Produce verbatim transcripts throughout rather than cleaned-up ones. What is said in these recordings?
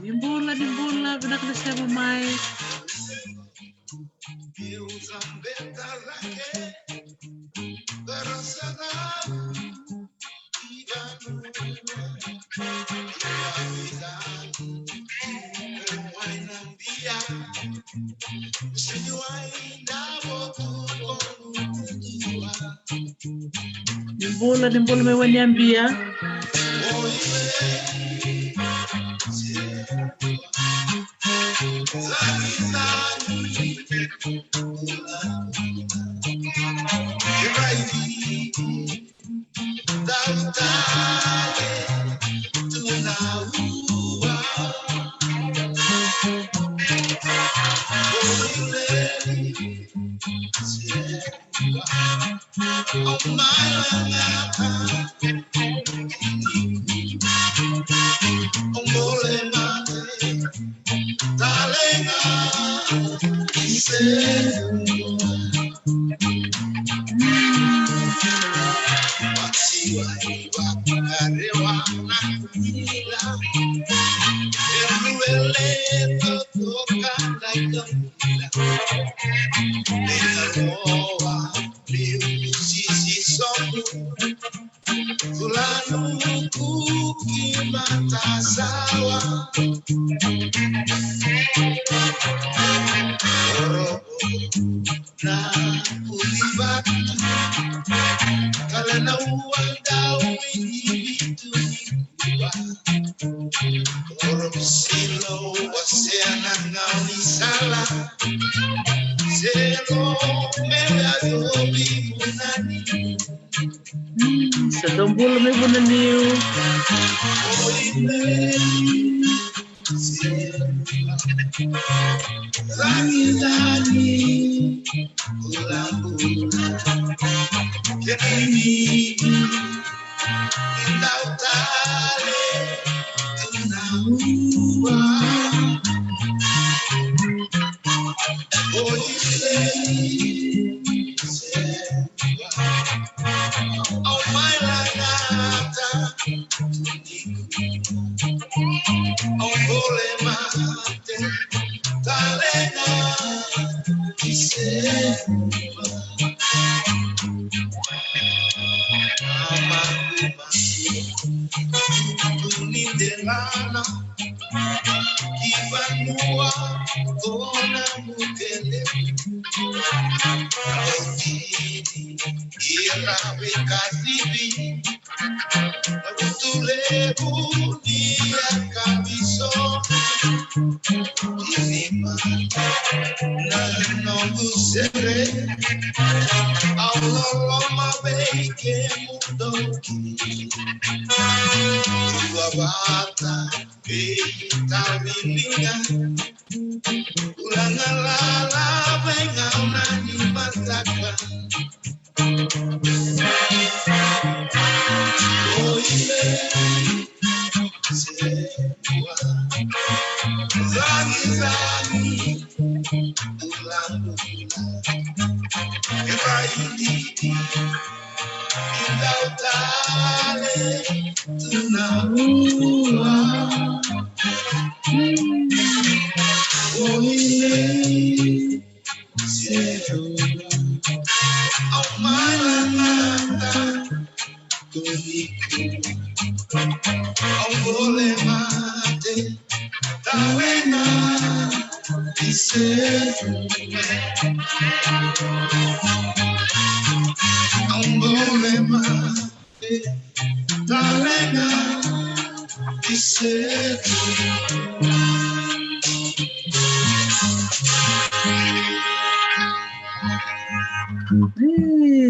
Ni bula, ni bula, vinaka na sema mai. Ni bula, ni bula mai Wainyabia. Sa dou bula mai Vunaniu.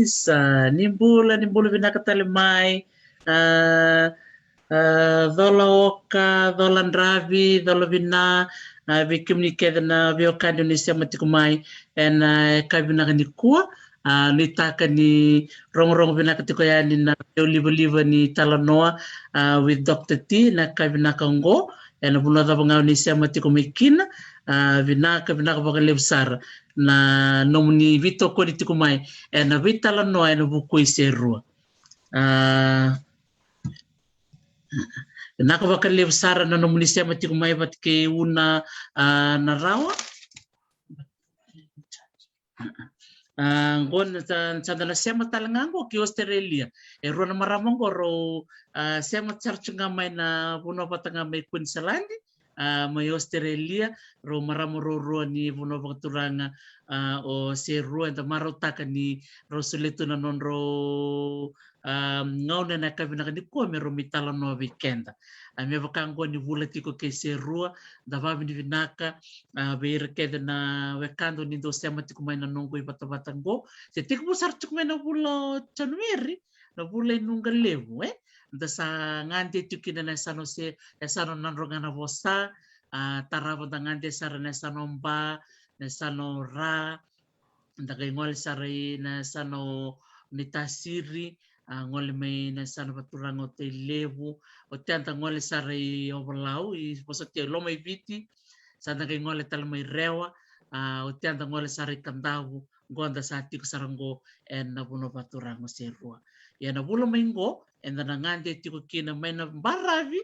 Isa, ni bula, ni bula vinaka tale mai. A, a, cola oka, cola dravi, cola vina, a, vei kemuni kece na veiwekani ni sema tiko mai ena, a, ka vinaka nikua. A, nuitaka ni rogorogo vinaka tiko yani na veilivaliva ni talanoa, a, with Doctor T, na ka vinaka oqo, ena vanua cava ga o ni sema tiko mai kina. A, vinaka, vinaka vakalevu sara na nomuni veitokoni tiko mai ena veitalanoa ena vuku i Serua. A, vinaka vakalevu sara na nomuni sema tiko mai vata kei Una, a, na Rawa. A, qo na sa, sa da na sema tale ga qo ki Australia. E rua na marama qo rau, a, sema sara tu ga mai na vanua vata ga mai Queensland, a, mai Australia, rau marama ruarua ni vanua vakaturaga, a, o Serua, eda marautaka ni rau solia tu na nodrau, a, gauna ena yakavi vinaka nikua me rau mai talanoa vei keda. A, me vaka qo ni vula tiko kei Serua, da vavinavinaka, a, vei ira kece na wekada ni dau sema tiko mai na noqu ivatavata qo. Se tekivu sara tiko mai na vula o January, na vula i Nuqa Levu, e? Da sa gade tiko kina na yasana o Se, yasana o Nadroganavosa, a, tarava da gade sara na yasana o Ba, na yasana o Ra, da qai gole sara i na yasana o Naitasiri, a, gole mai na yasana vakaturaga o Tailevu, oti ya da gole sara i Ovalau, i vosoti au, Lomaiviti, sa da qai gole tale mai Rewa, a, oti ya da gole sara i Kadavu, qo da sa tiko sara qo ena vanua vakaturaga o Serua. Ia na vula mai qo, eda na gade tiko kina mai na baravi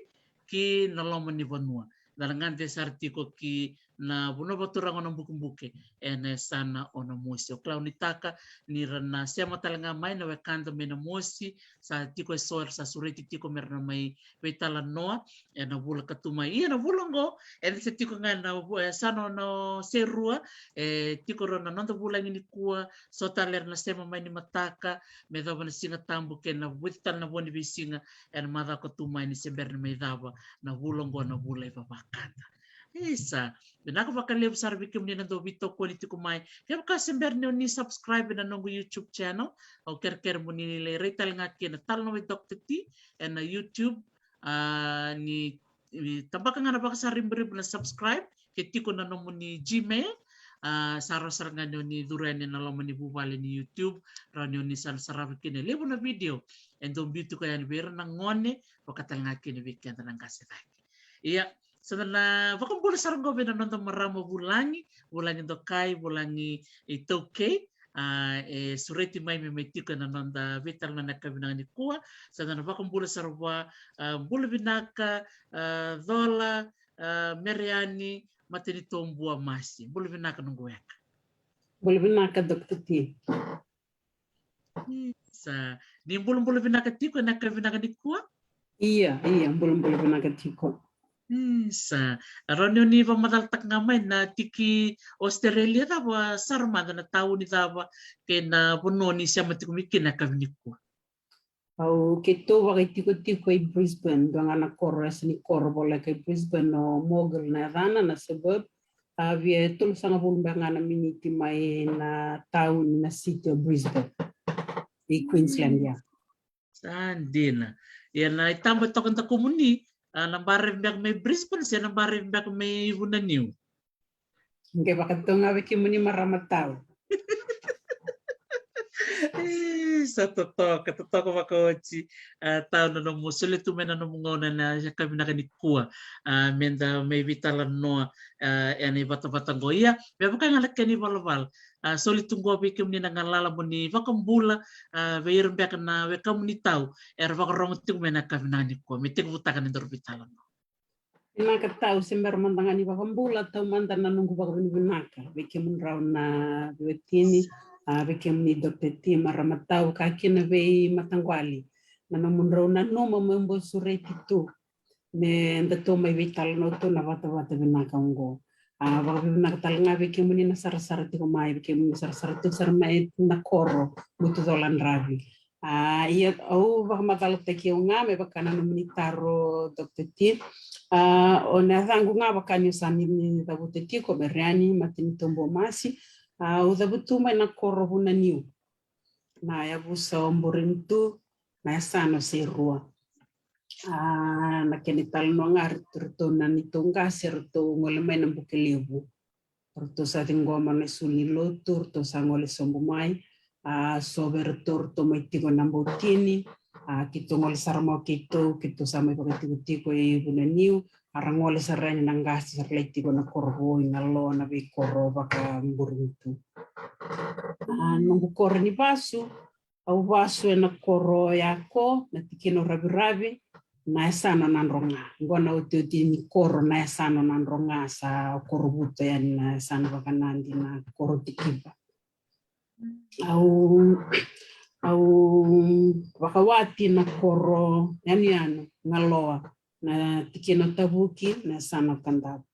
ki na loma ni vanua. Da na gade sara tiko ki na vanua vakaturaga o Nabukebuke ena yasana o Namosi. Au kila ni taka ni ra na sema tale ga mai na wekada mai Namosi, sa tiko eso era sa sureti tiko me ra na mai veitalanoa ena vula ka tu mai. Ia na vula qo, eda se tiko ga ena vu-, e, yasana o Serua, e, tiko rau na noda vulagi nikua, so tale era na sema mai ni mataka, me yacova na Siga Tabu kei na vueti tale na vo ni veisiga ena macawa ka tu mai ni se bera ni mai cava na vula qo, na vula i vavakada. Isa, vinaka vakalevu sara vei kemuni na dau veitokoni tiko mai. Kevaka se bera ni o ni subscribe ena noqu YouTube channel, au kerekere mo ni lai rai tale ga kina Talanoa vei Doctor T ena YouTube, a, ni, ni tabaka ga na vakasariburibu na subscribe, ke tiko na nomuni Gmail, a, sa rawa sara ga ni o ni curu yani ena loma ni vuvale ni YouTube, rawa ni o ni sa na sarava kina e levu na video e dau biu tiko yani vei ira na gone, vaka tale ga kina vei keda na qase cake. Ia, sa da na vakabula sara qo vei na noda marama vulagi, vulagi dokai, vulagi iTaukei, a, e sureti mai me mai tiko ena noda veitalanoa ena yakavi vinaka nikua. Sa da na vakabula sara vua, a, bula vinaka, a, Cola, a, Mereani Matanitobua Masi. Bula vinaka noqu weka. Bula vinaka, Doctor T. Isa. Ni bulabula vinaka tiko ena yakavi vinaka nikua? Ia, ia, bulabula vinaka tiko. Isa. Rawa ni o ni vakamacalataka ga mai na tiki Australia cava sara mada, na tauni cava kei na vanua ni sema tiko mai kina ena yakavi nikua? Au keitou vakaitikotiko i Brisbane, dua ga na koro, yasa ni koro voleka i Brisbane o Morgill na yacana, na suburb. A, via e tolusagavulu beka ga na miniti mai na tauni, na city o Brisbane i Queensland, ia. Sa dina. Ia na itaba toka dakumuni, a, na baravi beka mai Brisbane se na baravi beka mai Vunaniu? Qai vakatau ga vei kemuni marama tau. E, sa totoka, totoka vakaoti, a, tau na nomu solia tu mai na nomu gauna ena yakavi vinaka nikua, a, meda mai veitalanoa, a, ena ivatavata qo. Ia, me vaka ga na kena ivalavala, a, soli tu qo vei kemuni na galala mo ni vakabula, a, vei ira beka na wekamuni tau era vakarorogo tiko mai ena yakavi vinaka nikua, me tekivutaka na nodaru veitalanoa. Vinaka tau, se bera mada ga ni vakabula, taumada na noqu vakavinavinaka vei kemudrau na veiwatini, a, vei kemuni Doctor T, marama tau, ka kina vei mataqali na nomudrau nanuma meu bau sureti tu me datou mai veitalanoa tu ena vatavata vinaka oqo. A, vakavinavinaka tale ga vei kemuni na sarasara tiko mai, vei kemuni na sarasara tiko sara mai na koro Butucola Dravi. A, ia au vakamacalataki au ga me vaka na nomuni taro, Doctor T. A, o na yacaqu ga vaka niu sa ni, ni cavuta tiko, Mereani Matanitobua Masi. A, au cavutu mai na koro Vunaniu, na yavusa o Burenitu, na yasana o Serua. A, na kena italanoa ga, ratou na neitou qase, ratou gole mai Nabukelevu. Ratou sa ciqoma na isulu ni lotu, ratou sa gole sobu mai. A, so vei ratou, ratou mai tiko ena Bautini. A, keitou gole sara mai o keitou, keitou sa mai vakatikotiko i Vunaniu. A, ra gole sara yani na qase, sa ra lai tiko ena koro vou, i Nalo, na veikoro vaka Burenitu. A, noqu koro ni vasu, Au vasu ena koro Yako, na tikina o Raviravi, na yasana o Nadroga. Qo na otioti ni koro na yasana o Nadroga, sa koro Vuto yani na yasana vakanadi na koro Tikiva. Au, au vakawati na koro yanuyanu, Galoa, na tikina o Tavuki, na yasana o Kadavu.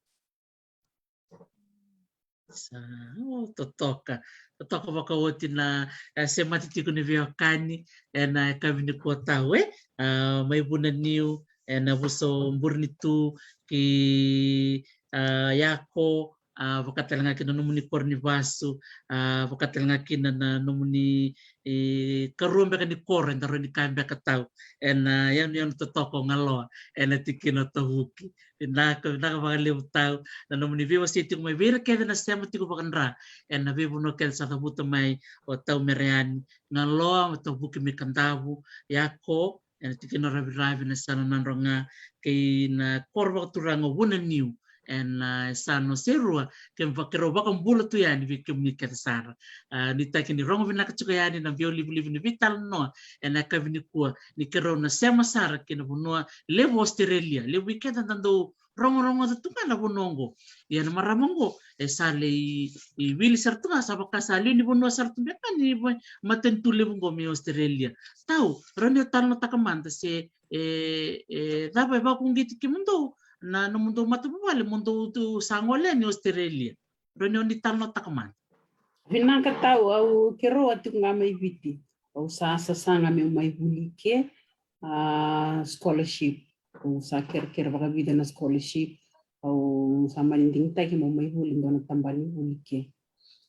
Sa, o, totoka. Totoka vakaoti na, e, semati tiko ni veiwekani ena yakavi nikua tau, e. A, mai Vunaniu, ena vuso Burenitu, ki, a, Yako, a, vakatalega kina nomuni koro ni vasu, a, vakatalega kina na nomuni, e, karua beka ni koro eda rawa ni kaya beka tau ena, a, yanuyanu totoka o Galoa ena tikina o Tavuki. Vinaka, vinaka vakalevu tau na nomuni veiwasei tiko mai vei ira kece na sema tiko vakadra ena veivanua kece sa cavuta mai o tau Mereani. Galoa, o Tavuki mai Kadavu, Yako ena tikina o Raviravi, na yasana o Nadroga, kei na koro vakaturaga o Vunaniu ena, a, yasana o Serua. Keimami vakarau vakabula tu yani vei kemuni kece sara. A, nuitaki ni rogo vinaka tiko yani na veilivaliva ni veitalanoa ena yakavi nikua, ni keirau na sema sara ki na vanua levu o Australia. Levu i keda da dau rogorogoca tu ga na vanua oqo. Ia na marama oqo e sa lai wili sara tu ga, sa vaka sa lewe ni vanua sara tu beka ni va-, matanitu levu oqo mai Australia. Tau, rawa ni o talanoataka mada se, e, e cava e vakauqeti kemudou, na nomudou matavuvale mo dou tu sa gole yani Australia? Rawa ni o ni talanoataka mada. Vinaka tau, au, keirau a tiko ga mai Viti. Au sa sasaga meu mai vuli ke, a, scholarship. Au sa kerekere vakavica na scholarship. Au sa mani digitaki meu mai vuli dua na tabana ni vuli ke.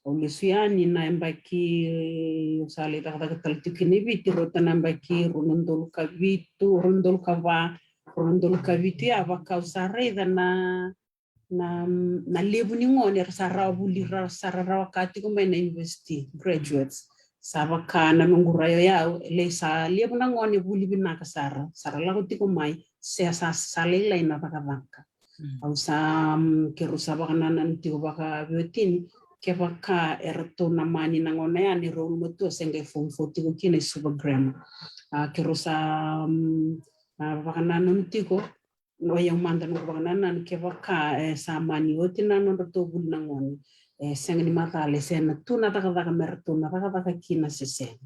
Au lesu yani na yabaki, au sa lai cakacaka tale tiko kina i Viti, rauta na yabaki rua na udolu ka vitu, rua na udolu ka va, rua na udolu ka vitu ya, vaka au sa raica na, na, na levu ni gone era sa rawa vuli, ra-, sa ra rawa ka tiko mai na university, graduates. Sa vaka na noqu rai o yau, e lai sa levu na gone vuli vinaka sara, sa ra lako tiko mai, se sa, sa lailai na cakacaka. Mm. Au sa, mm, keirau sa vakanananu tiko vakaveiwatini, kevaka eratou na mani na gauna ya ni rau ulumatua se qai form four tiko kina i Suva Grammar. A, keirau sa, mm, a, vakanananu tiko, o yau mada noqu vakanananu, kevaka e sa mani oti na nodratou vuli na gone, e sega ni macala se na tu na cakacaka me ratou na cakacaka kina se sega.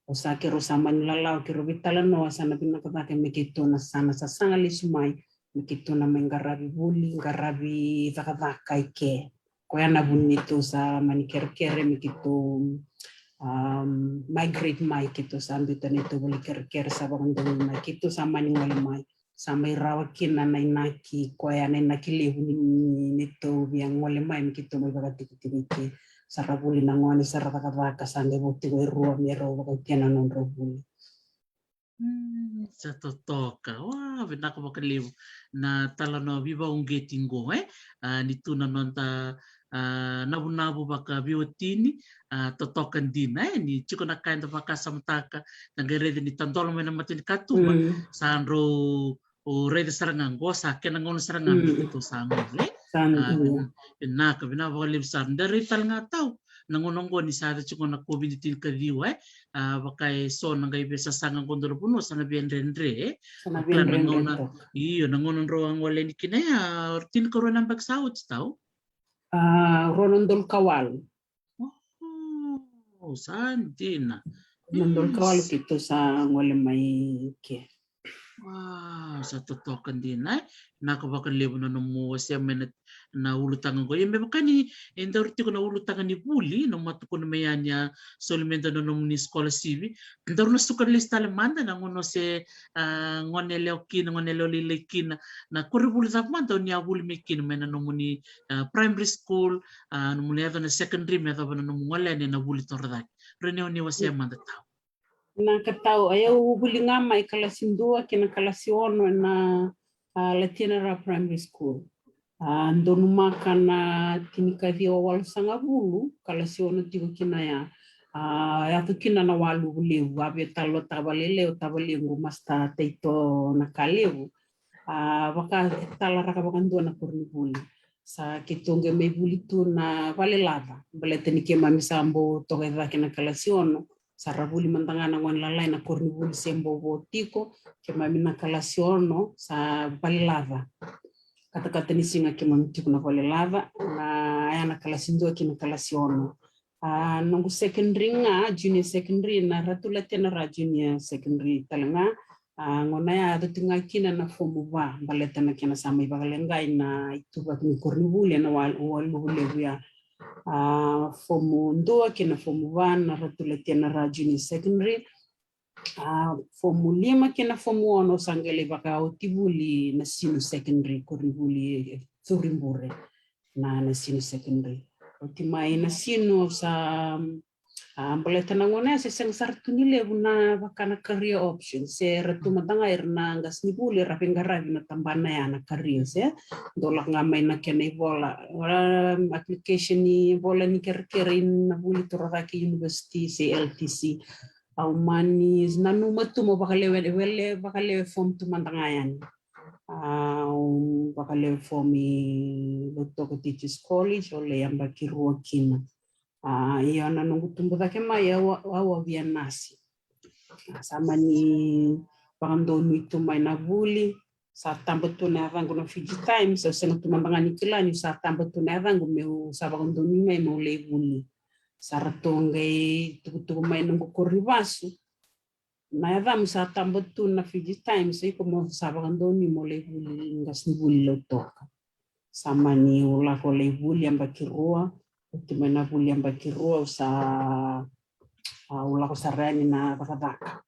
O sa keirau sa mani lalawa, keirau veitalanoa, sa na vinaka cake me keitou na sa na sasaga lesu mai, me keitou na mai qaravi vuli, qaravi cakacaka i ke. Koya na vuni neitou sa mani kerekere me keitou, um, migrate mai, keitou sa biuta neitou vale kerekere, sa vakadomi mai, keitou sa mani gole mai. Sa mai rawa kina na inaki, koya na inaki levu ni, ni, neitou via gole mai me keitou mai vakatikitiki i ke. Sa ra vuli na gone, sa ra cakacaka, sa qai vo tiko e rua me rau vakautia na nodrau vuli. Mm, sa totoka. Wa, vinaka vakalevu na talanoa veivakauqeti qo, e? A, ni tu na noda, a, navunavu vakaveiwatini, a, totoka dina, e? Ni tiko na ka eda vakasamataka, da qai raica ni tadola mai na matanikatuba, mm, sa drau raica sara ga qo, sa kena gauna sara ga, mm, me keitou sa gole. Sa, a, gole. Vin-, vinaka, vinaka vakalevu sara. Da rai tale ga tau na gauna oqo ni sa yaco tiko na COVID tinikaciwa, e? A, vaka e so na qai veisasaga qo dou na vanua sa na veidredre, e? Sa na veidredre toka. Io, na gauna drau a gole yani kina ya, tinikarua na yabaki sa oti tau? A, rua na udolu ka walu. O, sa dina. Rua na udolu ka walu keitou sa gole mai ke. Wow, sa totoka dina, e? Vinaka vakalevu na nomu wasea mai na, na ulutaga qo. Ia me vaka ni, e, daru tiko na ulutaga ni vuli, nomu a tukuna mai yani a soli me dua na nomuni scholarship. Daru na suka lesu tale mada na gauna se, a, gone yalewa kina, gone yalewa lailai kina, na koronivuli cava mada o ni a vuli mai kina, mai na nomuni, a, primary school, a, nomuni yaco na secondary, me yacova na nomu gole yani ena vuli torocake. Rawa ni o ni wasea mada tau. Vinaka tau, au vuli ga mai kalasi dua kei na kalasi ono ena, a, Latinara Primary School. A, donumaka na tinikaciwa walusagavulu, kalasi ono tiko kina ya. A, yaco kina na waluvu levu, a via talanoataka vakalailai o tavalequ Master Taito Nakalevu. A, vaka e talaraka vakadua na koronivuli. Sa keitou qai mai vuli tu na valelaca, baleta ni keimami sa bau toka i cake na kalasi ono. Sa ra vuli mada ga na gone lalai na koronivuli se bobo tiko, keimami na kalasi ono sa valelaca. Katakata ni siga keimami tiko na valelaca, na ya na kalasi dua ki na kalasi ono. A, noqu secondary ga, junior secondary, na Ratu Latia Nara Junior Secondary tale ga. A, gona ya yaco tiko ga kina na fomu va, baleta na kena sa mai vakaleqai na ituvaki ni koronivuli ena wa, waluvu levu ya. A, fomu dua kei na fomu va na Ratu Latia Nara Junior Secondary. A, fomu lima kei na fomu ono sa qai lai vakaoti vuli Nasinu Secondary, koronivuli e Curibure, na Nasinu Secondary. Oti mai Nasinu sa, a, baleta na gone se sega sara tu ni levu na vaka na career option, se ra tu mada ga era na qasenivuli era veiqaravi na tabana ya na career se. Dou lako ga mai na kena ivola, a, application ni vola ni kerekere na vuli torocake university se L T C. Au mani nanuma tu mo vakalewe, wele vakalewe form tu mada ga yani. Au vakalewe form i Lautoka Teachers College, au lai yabaki rua kina. A, ia na noqu tubu cake mai au, au a via nasi. Sa mani vakadonui tu mai na vuli, sa taba tu na yacaqu na Fiji Times, au sega tu mada ga ni kila niu sa taba tu na yacaqu meu sa vakadonui mai meu lai vuli. Sa ratou qai tukutuku mai noqu koro ni vasu, na yacamu sa taba tu na Fiji Times, iko mo sa vakadonui mo lai vuli qasenivuli Lautoka. Sa mani u lako lai vuli yabaki rua, oti mai na vuli yabaki rua, au sa, a, u lako sara yani na cakacaka.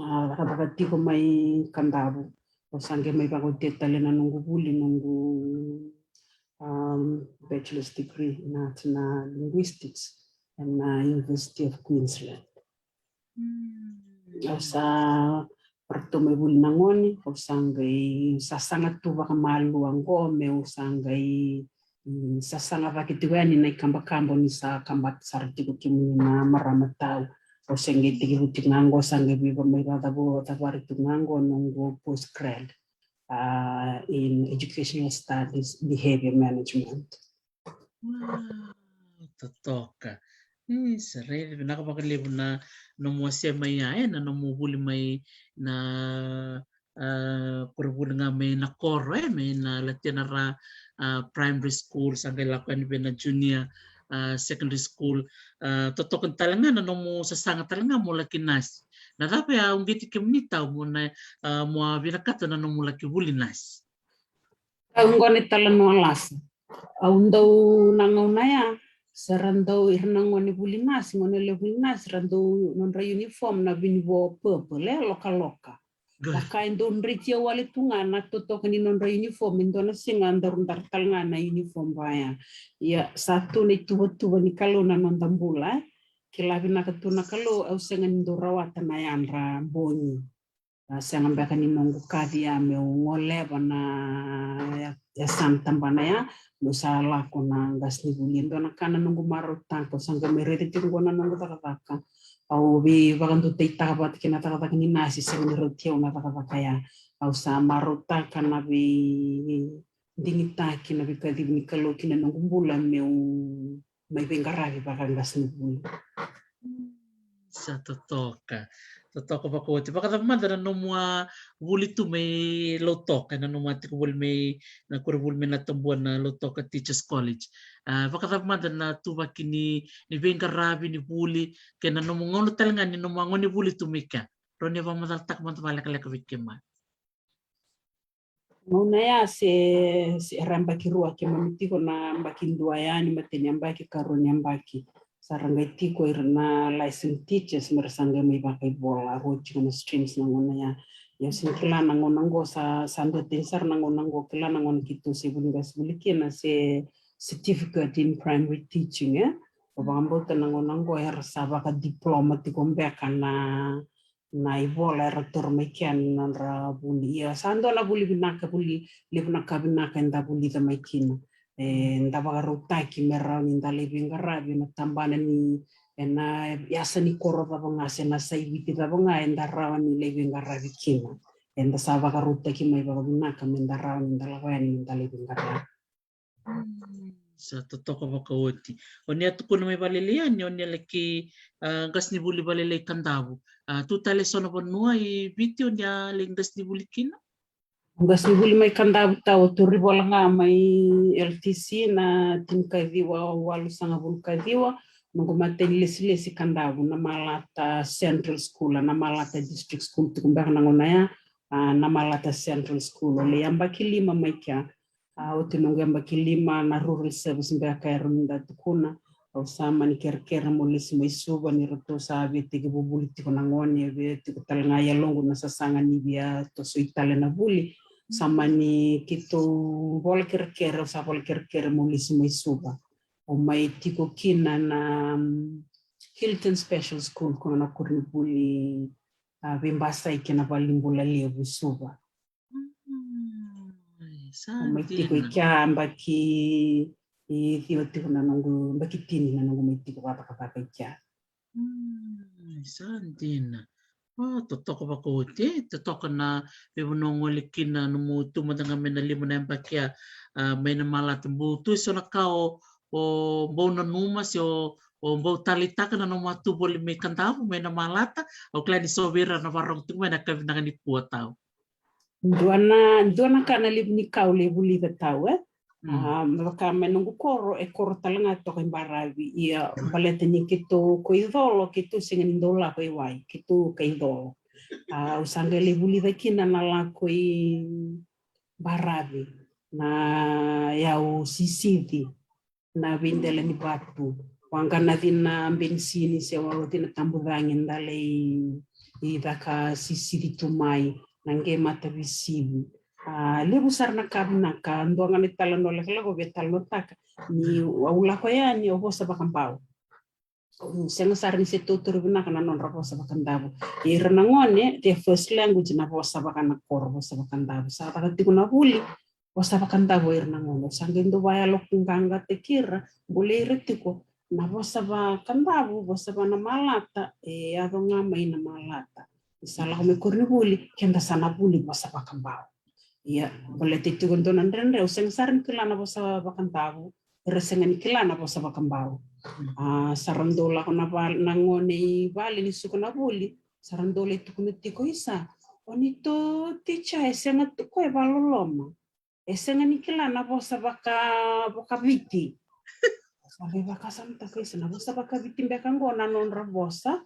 A, cakacaka tiko mai Kadavu. Au sa qai mai vakaotia tale na noqu vuli, noqu, um, bachelor's degree na, na linguistics ena University of Queensland. Au sa ratou mai vuli na gone, au sa qai sasaga tu vakamalua oqo meu sa qai, mm, sasaga cake tiko yani na ikabakaba ni sa kabata sara tiko kemuni na marama tau. Au se qai tekivu tiko ga oqo, sa qai viva mai vakacavari tiko ga oqo noqu postgrad, a, in educational studies, behavior management. Wow, totoka. Ni sa raica vinaka vakalevu na nomu wasea mai ya, e, na nomu vuli mai na, a, koronivuli ga mai na koro, e, mai na Latia Nara, a, primary school, sa qai lako yani vei na junior, a, secondary school. A, totoka tale ga na nomu sasaga tale ga mo laki nasi. Na cava e a uqeti kemuni tau mo na, a, mo a vinakata na nomu laki vuli nasi? Au gone tale no lasa. Au dau na gauna ya, sa ra dau ira na gone vuli nasi, gone le vuli nasi, ra dau nodra uniform na vinivo purple, e, lokaloka. Good. Vaka e dau dreti au wale tu ga na totoka ni nodra uniform, e dua na siga daru dara tale ga na uniform vaya. Ia, sa tu na ituvatuva ni Kalou na noda bula, e. Kila vinaka tu na Kalou, au sega ni dau rawata na yadra bogi. A, sega beka ni noqu kaci ya meu goleva na ya, yasana tabana ya, meu sa lako na qasenivuli. E dua na ka na noqu marautaka, au sa qai mai raica tiko oqo na noqu cakacaka. Au veivakadutaitaka vata kei na cakacaka ni nasi, sega ni rauti au na cakacaka ya. Au sa marautaka na veidigitaki, na veikacivi ni Kalou ki na noqu bula meu mai veiqaravi vakaqasenivuli. Sa totoka. Totoka vakaoti. Vakacava mada na nomu a vuli tu mai Lautoka, na nomu a tiko vuli mai na koronivuli mai Natabua na Lautoka Teachers College. A, vakacava mada na tuvaki ni, ni veiqaravi ni vuli, kei na nomu gauna tale ga ni nomu a gone vuli tu mai kea. Rawa ni vakamacalataka mada vakalekaleka vei keimami. Gauna ya se, se era yabaki rua, keimami tiko na yabaki dua yani, matai ni yabaki, karua ni yabaki. Sa ra qai tiko ira na licensed teachers me ra sa qai mai vakaivola, rua tiko na streams na gauna ya. Ia au sega ni kila na gauna oqo, sa, sa dua tani sara na gauna oqo, kila na gauna keitou se vuli qasenivuli kina se certificate in primary teaching, e. Au vakabauta na gauna oqo era sa vakadiploma tiko beka na na ivola era toro mai kea na nodra vuli. Ia sa dua na vuli vinaka, vuli levu na ka vinaka eda vulica mai kina. Eda vakarautaki me rawa ni da lai veiqaravi ena tabana ni, ena yasa ni koro cava ga se na side cava ga eda rawa ni lai veiqaravi kina. Eda sa vakarautaki mai vakavinaka me da rawa ni da lako yani me da lai veiqaravi. Mm. Sa totoka vakaoti. O ni a tukuna mai valelei yani o ni a laki, a, qasenivuli valelei Kadavu. A, tu tale so na vanua i Viti o ni a laki qasenivuli kina? Au qasenivuli mai Kadavu tau, au tauri vola ga mai L T C na tinikaciwa walusagavulu kaciwa. Noqu matai ni lesilesi Kadavu, Namalata Central School, a, Namalata District School tiko beka na gauna ya, a, Namalata Central School. Au lai yabaki lima mai kea. A, oti noqu yabaki lima na rural service beka era ni da tukuna. Au sa mani kerekere mo lesi mai Suva ni ratou sa via tekivuli tiko na gone, e via tiko tale ga i yaloqu na sasaga ni via tosoi tale na vuli. Sa mani keitou vola kerekere, au sa vola kerekere mo lesi mai Suva. Au mai tiko kina na, mm, Hilton Special School, ko na koronivuli, a, veibasai kei na valenibula levu i Suva. Mm, sa dina. Au mai tiko i kea yabaki ciwa tiko na noqu, yabaki tini na noqu mai tiko vakavaka i kea. Mm, sa dina. O, totoka vakaoti, e, totoka na veivanua o gole kina, nomu tu mada ga mai na lima na yabaki ya, a, mai Namalata. Bau tu e so na ka o, o bau nanuma se o, o bau taleitaka na nomu a tu voli mai Kadavu, mai Namalata? Au kila ni so vei ira na vakarorogo tiko mai na ka vinaka nikua tau. Dua na, dua na ka na levu ni ka au lai vulica tau, e? Mm. A, me vaka mai noqu koro, e koro tale ga toka i baravi. Ia, baleta ni keitou ko i colo, keitou sega ni dau lako i wai, keitou ka i colo. A, au sa qai lai vulica kina na lako i baravi, na yau sisici na veidela ni vatu. Waqa na cina benisini se waqa cina tabucagi da lai caka sisici tu mai, na qe mata visivi. A, levu sara na ka vinaka, dua ga na italanoa lakolako via talanoataka ni au lako yani au vosa vakabau. Sega sara ni se tautauri vinaka na nodra vosa vakadavu. Ira na gone, their first language na vosa vakanakoro, vosa vakadavu. Sa caka tiko na vuli, vosa vakadavu ira na gone. Sa qai dau vayaloqaqataki ira, bolei ira tiko na vosa vakadavu, vosa vanamalata, e yaco ga mai Namalata. Ni sa lako mai koronivuli, keda sa na vuli vosa vakabau. Ia, baleta tiko dua na dredre, au sega sara ni kila na vosa vakadavu, era sega ni kila na vosa vakabau. A, sa ra dau lako na vale, na gone i vale ni suka na vuli, sa ra dau lai tukuna tiko, isa, o ni to teacher, e sega tu ko e vakaloloma. E sega ni kila na vosa vaka, vakaviti. Sa lai vakasamataka, isa, na vosa vakaviti beka qo na nodra vosa,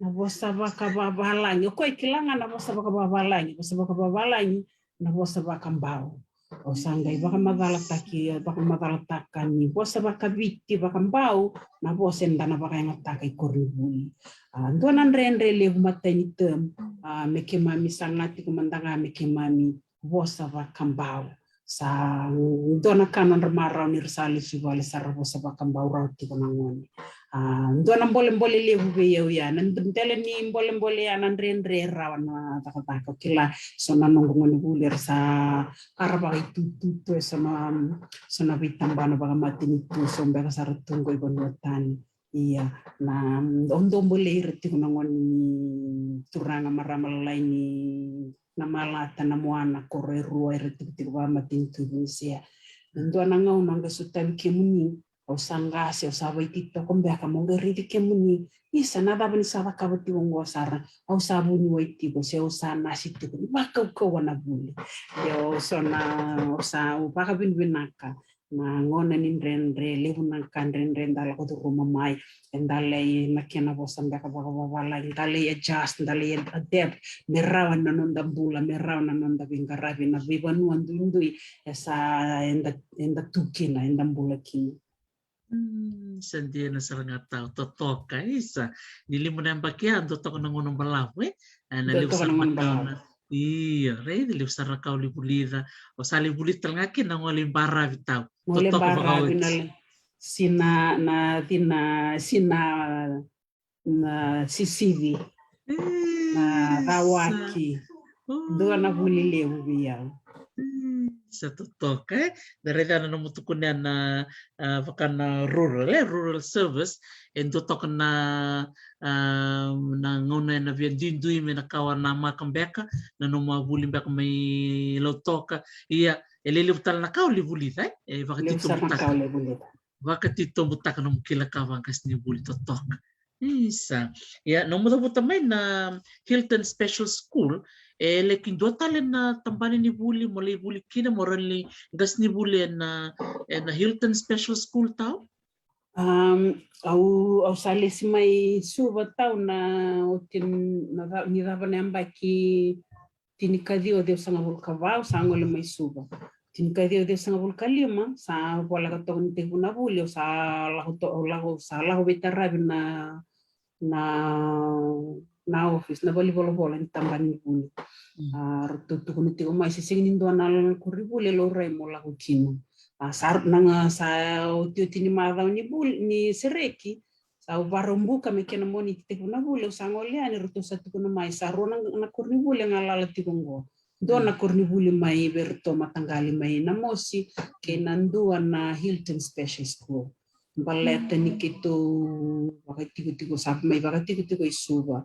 na vosa vakavavalagi. O koya e kila ga na vosa vakavavalagi, vosa vakavavalagi na vosa vakabau. Au sa qai vakamacalataki, vakamacalataka ni vosa vakaviti vakabau na vosa eda na vakayagataka i koronivuli. A, dua na dredre levu matai ni term, a, me keimami saga tiko mada ga me keimami vosa vakabau. Sa dua na ka nodra marau ni ra sa lesu i vale sa ra vosa vakabau rawa tiko na gone. A, dua na bolebole levu vei au ya, na dela ni bolebole ya na dredre rawa na cakacaka. Kila, so na noqu gonevuli era sa kara vakaitututu e so na, so na veitabana vakamatanitu, so beka sa ra tu qo i vanua tani. Ia, na, au dau bolei ira tiko na gone ni turaga, marama lalai ni Namalata, Namoana, koro e rua era tikotiko vakamatanitu i Vunisea. Na dua na gauna au qai sotavi kemuni, au sa qase, au sa vaititoko beka, mo qai raici kemuni. Isa, na cava ni sa cakava tiko oqo sara? Au sa vuniwai tiko, se au sa nasi tiko, ni vakaukauwa na vuli. Io, so na, au sa, au vakavinavinaka na gauna ni dredre, levu na ka dredre da lako curuma mai, eda lai na kena vosa beka vakavavalagi, da lai adjust, da lai adapt, me rawa na noda bula, me rawa na noda veiqaravi, na veivanua duidui, e sa eda, eda tu kina, eda bula kina. Mm, sa dina sara ga tau, totoka, isa. Ni lima na yabaki ya, dua toka na gauna balavu, e? E, na levu sara na gauna balavu. Io, raici, levu sara na ka o lai vulica. O sa lai vulica tale ga kina na gole i baravi tau. Gole i baravi na le-, sina, na, sina, sina, na sisivi, na rawaki. Dua na vuli levu vei au. Mm, sa totoka, e? Da raica na nomu tukuna na, a, vaka na rural, e? Rural service. E dua toka na, a, na gauna ena via duidui me na kawa na maka beka, na nomu a vuli beka mai Lautoka. Ia, e lelevu tale na ka o lai vulica, e? E vakatitobutaka. Levu sara na ka o lai vulica. Vakatitobutaka nomu kila ka vaqasenivuli totoka. Isa. Ia, nomu cavuta mai na Hilton Special School, e laki dua tale na tabana ni vuli mo lai vuli kina mo rawa ni qasenivuli ena, ena Hilton Special School tau? Um, au, au sa lesi mai Suva tau na oti na ca-, ni cava na yabaki tinikaciwa ciwasagavulu ka va, au sa gole mai Suva. Tinikaciwa ciwasagavulu ka lima, sa voleka toka ni tekivu na vuli, au sa lako to-, au lako, sa lako veitaravi na, na, na office, na valenivolavola ni tabana ni vuli. Mm. A, ratou tukuna tiko mai, se sega ni dua na koronivuli e laurai mo lako kina. A, sa, na ga sa otioti ni macawa ni vuli, ni sereki, sa au varau buka me kena Moniti tekivu na vuli, au sa gole yani, ratou sa tukuna mai, sa rua na, na koronivuli e galala tiko oqo. Dua na koronivuli mai vei ratou mataqali mai Namosi, kei na dua na Hilton Special School. Baleta ni keitou vakatikotiko, sa mai vakatikotiko i Suva.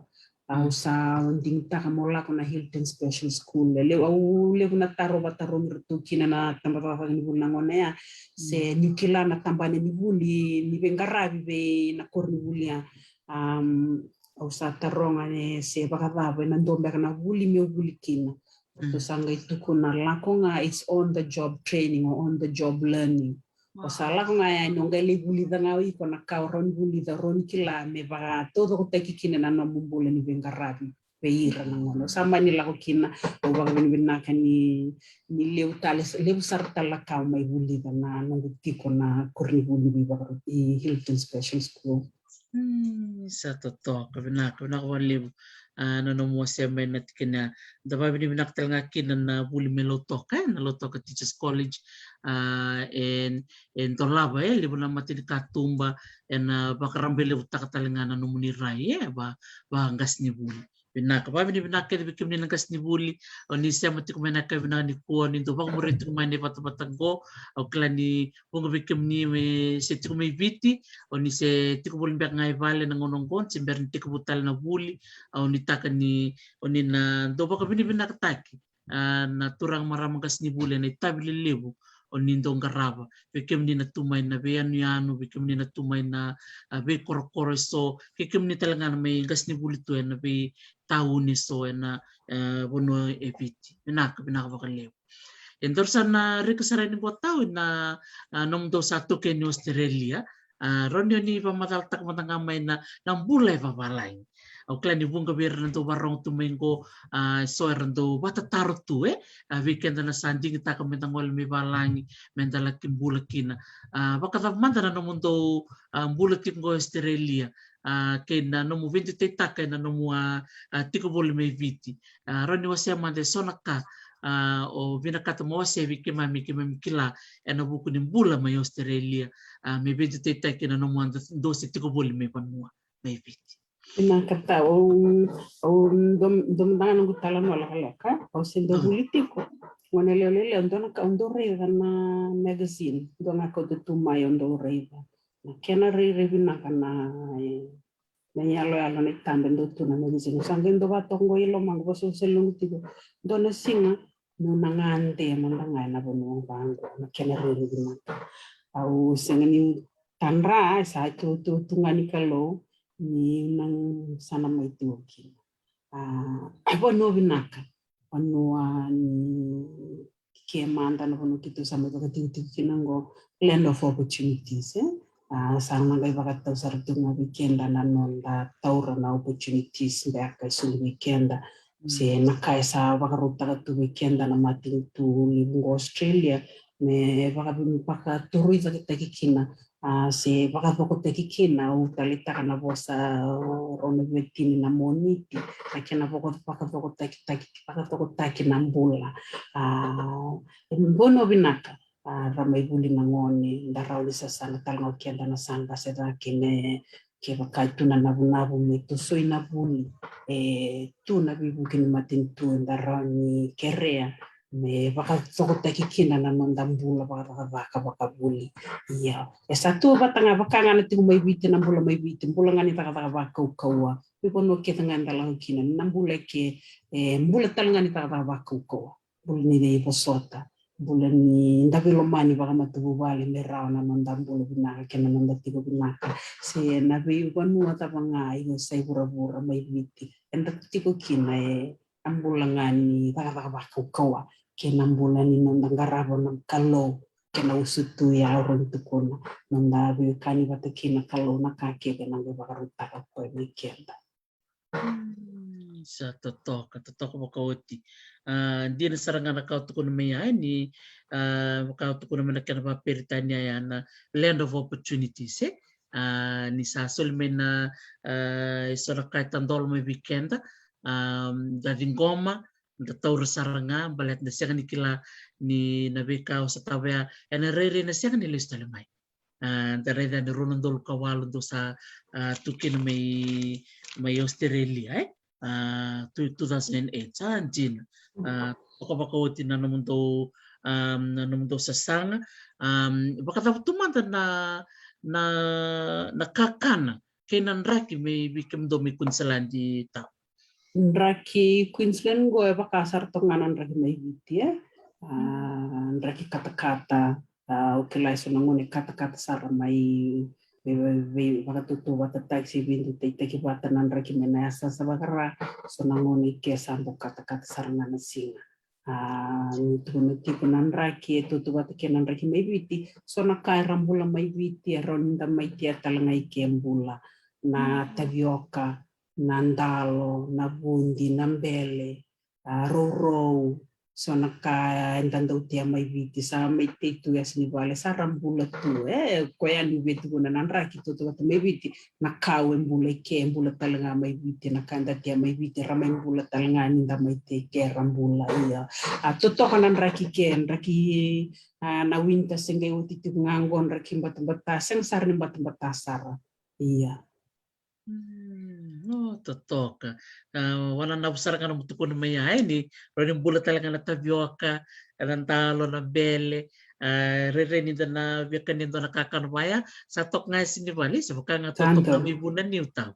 Au sa digitaka mo lako na Hilton Special School. E levu, au levu na taro vatarogi ratou kina na tabacakacaka ni vuli na gauna ya. Se niu kila na tabana ni vuli ni veiqaravi vei na koronivuli ya. Um, au sa taroga ne se vakacava, ena dua beka na vuli meu vuli kina. Ratou sa qai tukuna lako ga, it's on the job training or on the job learning. O sa lako ga yani, o qai lai vulica ga o iko na ka o rawa ni vulica, o rawa ni kila me vakataucokotaki kina na nomu bula ni veiqaravi vei ira na gauna. O sa mani lako kina, au vakavinavinaka ni, ni levu tale, levu sara tale na ka au mai vulica na noqu tiko na koronivuli ni veivaka-, i Hilton Special School. Hmm, sa totoka, vinaka, vinaka vakalevu. A, na nomu wasea mai na tikina ya. Da vakavinavinaka tale ga kina na vuli mai Lautoka, e, na Lautoka Teachers College. A, e, e dolava, e, levu na matanikatuba, ena vakarabailevutaka tale ga na nomuni rai, e, va, vaqasenivuli. Vinaka, vakavinavinaka kece vei kemuni na qasenivuli, o ni sema tiko mai na yakavi vinaka nikua, o ni dau vakamuria tiko mai na ivatavata qo, au kila ni vuqa vei kemuni me se tiko mai Viti, o ni se tiko voli beka ga i vale na gauna oqo, se bera ni tekivu tale na vuli, au nuitaka ni, o ni na dau vakavinavinakataki, a, na turaga marama qasenivuli ena itavi lelevu o ni dau qarava. Vei kemuni na tu mai na veiyanuyanu, vei kemuni na tu mai na, a, veikorokoro eso, kei kemuni tale ga na mai qasenivuli tu ena veitauni eso ena, e, vanua e Viti. Vinaka, vinaka vakalevu. E daru sa na rika sara yani qo tau ina, a, nomudou sa toka yani Australia. A, rawa ni o ni vakamacalataka mada ga mai na, na bula e vavalagi. Au kila ni vuqa vei ira na dau vakarorogo tu mai qo, a, so era dau vakatataro tu, e, a, vei keda na sa digitaka meda gole mai valagi, meda laki bula kina. A, vakacava mada na nomudou, a, bula tiko qo Australia, a, kei na nomu veidutaitaka ena nomu, a, a, tiko voli mai Viti. A, rawa ni wasea mada eso na ka, a, o vinakata mo wasea vei keimami, keimami kila ena vuku ni bula mai Australia, a, me veidutaitaki ena nomu a dou se tiko voli mai vanua mai Viti. Vinaka tau, au, au dou, dou mada ga noqu talanoa lekaleka, au se dau vuli tiko. Gauna lailai au dau na ka, au dau raica na magazine, dua ga kauta tu mai au dau raica. Na kena rairai vinaka na, e, na iyaloyalo na itabe dau tu na magazine. Sa qai dau vakatoka qo i lomaqu, vakasosoli noqu tiko. Dua na siga meu na gade mada ga ena vanua vaqo, na kena rairai vinaka. Au sega ni tadra, sa tu, tu, tu ga ni Kalou, niu na sa na mai tu kina. A, vanua vinaka, vanua ni ke mada na vanua keitou sa mai vakatikotiko kina qo, land of opportunities, e? A, sa na qai vakatau sara tu ga vei keda na noda taura na opportunities beka e soli vei keda. Se na ka e sa vakarautaka tu vei keda na matanitu levu qo Australia, me vaka, me vakatoroicaketaki kina, a, se vakacokotaki kina, au taleitaka na vosa, o, rau na veitini na Moniti, na kena vaka, vakacokotaki, taki, vakacokotaki na bula. A, e vanua vinaka, a, ra mai vuli na gone, da rawa ni sasaga tale ga o keda na sa qase cake me, kevaka e tu na navunavu me tosoi na vuli, e tu na veivuke ni matanitu, eda rawa ni kerea me vakacokotaki kina na noda bula vakacakacaka vakavuli. Ia, e sa tu vata ga, vaka ga na tiko mai Viti, na bula mai Viti, bula ga ni cakacaka vakaukauwa. Veivanua kece ga eda lako kina, na bula eke, e bula tale ga ni cakacaka vakaukauwa. Bula ni veivosota. bula ni da veilomani vakamatavuvale me rawa na noda bula vinaka kei na noda tiko vinaka. Se na veivanua cava ga e sa i vuravura mai Viti, eda tiko kina, e a bula ga ni cakacaka vakaukauwa kei na bula ni noda qarava na Kalou kei na usutu. Ia au rawa ni tukuna noda veiwekani vata kei na Kalou na ka kece na qai vakarautaka koya vei keda. Mm, sa totoka, totoka vakaoti. A, dina sara ga na ka o tukuna mai ya ni, a, vaka o tukuna mai na kena vakaperitania ya na land of opportunities, e? A, ni sa soli mai na, a, e so na ka e tadolo mai vei keda, a, da ciqoma, da taura sara ga, baleta da sega ni kila ni na veika o sa tavaya ena rairai na sega ni lesu tale mai. A, da raica ni rua na udolu ka walu dou sa, a, tu kina mai, mai Australia, e? A, tu, two thousand and eight, sa dina. A, toka vakaoti na nomudou, a, na nomudou sasaga. A, vakacava tu mada na, na, na kakana kei na draki mai vei kemudou mai Queensland, Tau? Draki Queensland qo e vaka sara toka ga na draki mai Viti, e? A, draki katakata, a, o kila e so na gone katakata sara mai, vei, vei, vei, vakatautauvatataki se veidutaitaki vata na draki mai na yasayasa vakaRa, so na gone i ke sa bau katakata sara ga na siga. A, ni tukuna tiko na draki e tautauvata kei na draki mai Viti, so na ka era bula mai Viti e rawa ni da mai tea tale ga i ke bula. Na tavioka, na dalo, na vudi, na bele, a, rourou, so na ka eda dau tea mai Viti, sa mai tei tu yasa ni vale, sa ra bula tu, e, koya ni vei tukuna na draki tautauvata mai Viti, na kau e bula i ke, e bula tale ga mai Viti, na ka eda tea mai Viti, ra mai bula tale ga ni da mai tei ke, ra bula, ia. A, totoka na draki ke, draki, a, na winter se qai oti tiko ga qo, draki batabata, sega sara ni batabata sara. Ia. Mm, o, totoka. A, wananavu sara ga na nomu tukuna mai ya, e, ni rawa ni bula tale ga na tavioka, na dalo, na bele, a, rairai ni da na via kania e dua na kakana vaya, sa toka ga e yasa ni vale, se vaka ga totoka ga mai vuna niu, Tau.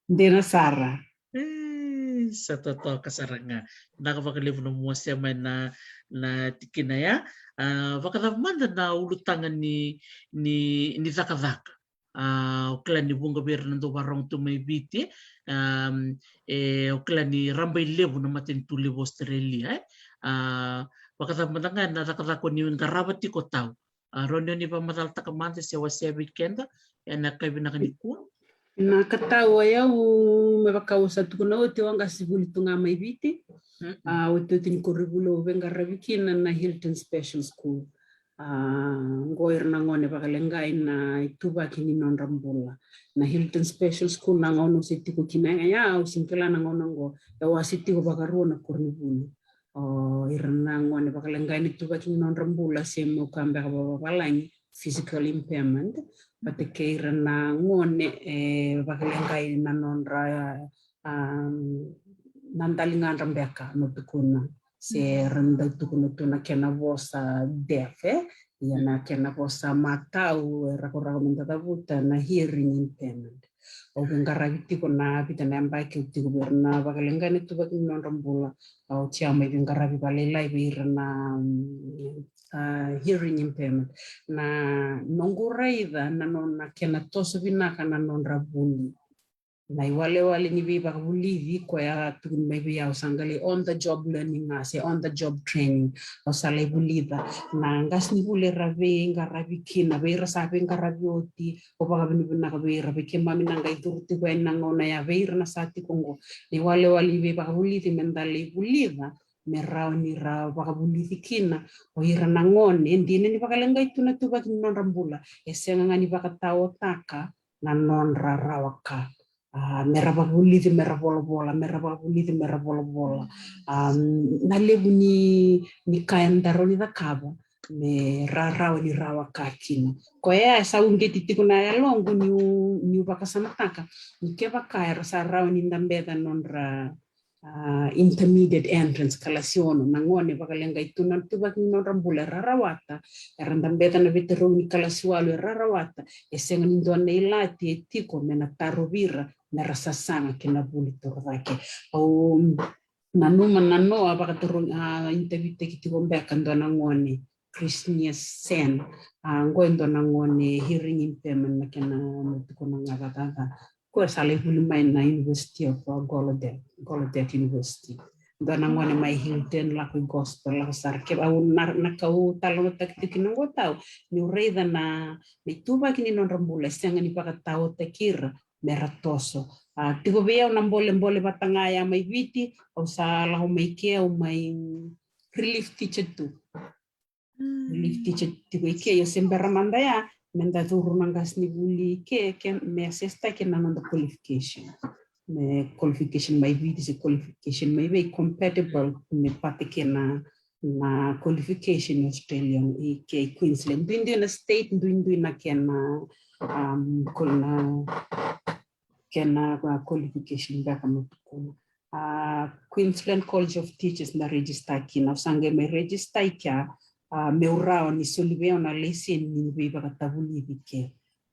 Dina sara. E, sa totoka sara ga. Vinaka vakalevu na nomu wasea mai na, na tikina ya. A, vakacava mada na ulutaga ni, ni, ni cakacaka? A, o kila ni vuqa vei ira na dau vakarorogo tu mai Viti, e, am, e, o kila ni rabailevu na matanitu levu Australia, e. A, vakacava mada ga na cakacaka o ni qarava tiko, Tau? A, rawa ni o ni vakamacalataka mada se wasea vei keda ena yakavi vinaka nikua? Na ka, Tau, o yau, me vaka au sa tukuna oti, au qasenivuli tu ga mai Viti. Mm-mm. A, otioti ni koronivuli au veiqaravi kina na Hilton Special School. A, qo ira na gone vakaleqai na ituvaki ni nodra bula. Na Hilton Special School na gauna au se tiko kina ya, au se kila na gauna qo, au a se tiko vakarua na koronivuli. O ira na gone vakaleqai na ituvaki ni nodra bula, se meu kaya beka vakavalagi, physical impairment, vata kei ira na gone e vakaleqai na nodra, a, na daligadra beka, na tukuna, se ra dau tukuna tu na kena vosa deaf, e? Ia na kena vosa matau e rakorako me da cavuta na hearing impairment. Au veiqaravi tiko na vica na yabaki au tiko vei ira na vakaleqai na ituvaki ni nodra bula. Au tia mai veiqaravi vakalailai vei ira na, mm, a, hearing impairment. Na noqu raica na nona kena toso vinaka na nodra vuli. Na iwalewale ni veivakavulici koya a tukuni mai vei au, sa qai lai on the job learning ga se on the job training. Au sa lai vulica na qasenivuli era veiqaravi kina, vei ira sa veiqaravi oti, au vakavinavinaka vei ira, vei keimami na qai curu tiko yani na gauna ya, vei ira na sa tiko qo. Na iwalewale ni veivakavulici me da lai vulica, me rawa ni ra vakavulici kina o ira na gone e dina ni vakaleqai tu na ituvaki ni nodra bula, e sega ga ni vakataotaka na nodra rawa ka. A, me ra vakavulici me ra volavola, me ra vakavulici me ra volavola. A, na levu ni, ni ka eda rawa ni cakava me ra rawa ni rawa ka kina. Koya e sa uqeti tiko na yaloqu niu, niu vakasamataka ni kevaka era sa rawa ni dabeca nodra, a, intermediate entrance, kalasi ono, na gone vakaleqai tu na ituvaki ni nodra bula era rawata, era dabeca na veitarogi ni kalasi walu era rawata, e sega ni dua na ilati e tiko me na tarovi ira me ra sasaga ki na vuli torocake. Au, nanuma na noa vakatarogi, a, interview taki tiko beka dua na gone, Christnia Sen. A, qo e dua na gone hearing impairment na kena, na tukuna ga cakacaka. Ko sa lai vuli mai na University of, uh, Gallaudet, Gallaudet University. Dua na gone mai Hilton, lako i gospel, lako sara. Ke au na, na kau talanoataki tiko kina qo tau, niu raica na, na ituvaki ni nodra bula, e sega ni vakataotaki ira me ra toso. A, tiko vei au na bolebole vata ga ya mai Viti, au sa lako mai ke, au mai relief teacher tu. Relief teacher tiko i ke, io se bera mada ya, me da curu na qasenivuli i ke, ke me assess taki na noda qualification. Me qualification mai Viti se qualification mai vei compatible, me vata kei na, na qualification i Australia, i ke i Queensland. Duidui na state, duidui na kena, um, ko na, kena, uh, qualification beka me tukuna. A, Queensland College of Teachers na register kina. Au sa qai mai register i kea, a, meu rawa ni soli vei au na laiseni ni veivakatavulici ke.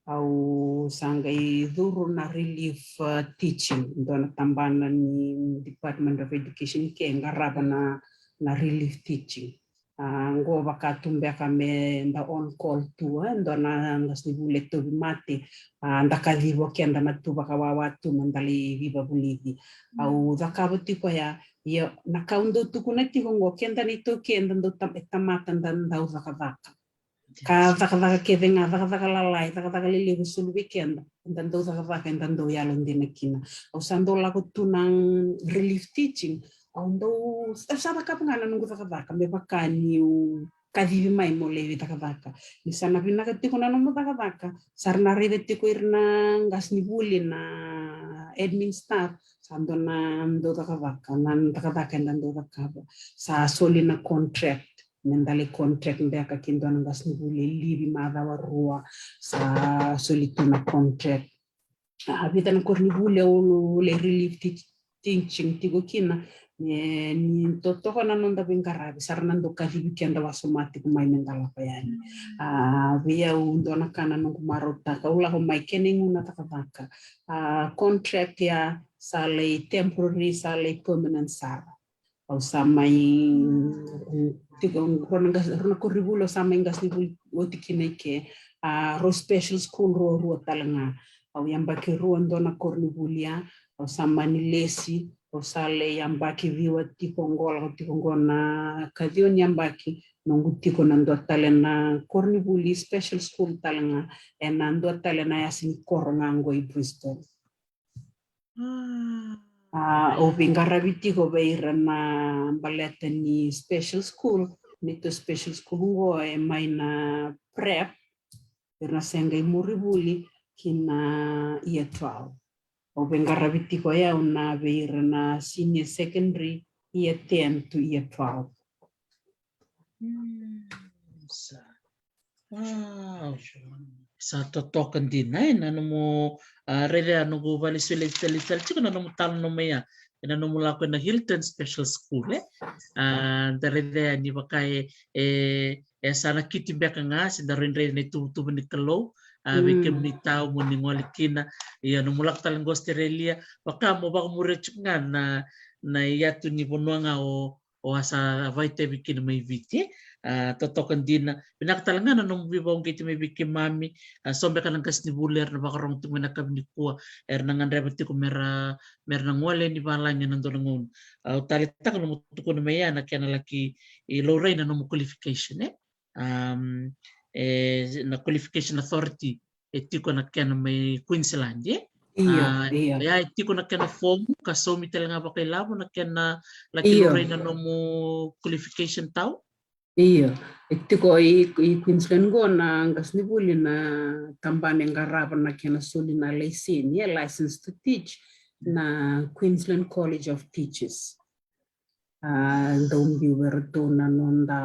Au sa qai curu na relief, uh, teaching, dua na tabana ni Department of Education ke qarava na, na relief teaching. A, qo vaka tu beka me da on call tu, e, dua na qasenivuli e tauvimate, a, da kacivi o keda na tu vakawawa tu me da lai veivakavulici. Au cakava tiko ya, ia na ka au dau tukuna tiko qo, keda na iTaukei eda dau tam-, e tamata da dau cakacaka. Ka cakacaka kece ga, cakacaka lalai, cakacaka lelevu e soli vei keda, eda dau cakacaka, eda dau yalodina kina. Au sa dau lako tu na relief teaching, au dau, au sa cakava ga na noqu cakacaka me vaka niu kacivi mai mo lai cakacaka. Ni sa na vinaka tiko na nomu cakacaka, sa ra na raica tiko ira na qasenivuli, na admin staff, sa dua na dau cakacaka, na cakacaka eda dau cakava. Sa soli na contract, me da lai contract beka kei dua na qasenivuli e livi macawa rua, sa soli tu na contract. A, vica na koronivuli au lai relief teach-, teaching tiko kina, e, ni totoka na noda veiqaravi, sa ra na dau kacivi keda wasoma tiko mai me da lako yani. A, vei au dua na ka na noqu marautaka, au lako mai kena igu na cakacaka. A, contract ya sa lai temporary, sa lai permanent sara. Au sa mai, mm, tiko, rua na qas-, rua na koronivuli au sa mai qasenivuli oti kina i ke, a, rau special school ruarua tale ga. Au yabaki rua dua na koronivuli ya, au sa mani lesi, au sa lai yabaki ciwa tiko qo, lako tiko qo na kaciwa ni yabaki, noqu tiko na dua tale na koronivuli special school tale ga, ena dua tale na yasa ni koro ga qo i Brisbane. A, au veiqaravi tiko vei ira na baleta ni special school, ni tu special school qo e mai na prep, ira na se qai muri vuli ki na year twelve. Au veiqaravi tiko au na vei ira na senior secondary, year ten to year twelve. Mm, sa. Wow. Sa totoka dina, e, na nomu, a, raica noqu vale sui le tali tali tiko na nomu talanoa mai ya. E na nomu lako e na Hilton Special School, e. A, da raica ni vaka e, e, e sa na kiti beka ga, se da rairai na ituvatuva ni Kalou, a, vei kemuni tau mo ni gole kina. Ia nomu lako tale qo Australia, vaka mo vakamuria tiko ga na, na iyatu ni vanua ga o o a sa vakaitavi kina mai Viti, e. A, totoka dina. Vinaka tale ga na nomu veivakauqeti mai vei keimami, a, so beka na qasenivuli era na vakarorogo tiko mai na yakavi nikua, era na gadreva tiko me ra, me ra na gole ni valagi ena dua na gauna. A, au taleitaka nomu tukuna mai ya na kena laki, e, laurai na nomu qualification, e. Um, e, na qualification authority e tiko na kena mai Queensland, e? Io, a, io. Ia e tiko na kena fomu, ka saumi tale ga vakailavo na kena laki, io, laurai na nomu qualification tau? Io, e tiko i, i Queensland qo na qasenivuli na tabana e qarava na kena soli na laiseni, e, license to teach, na Queensland College of Teachers. A, dau biu vei ratou na noda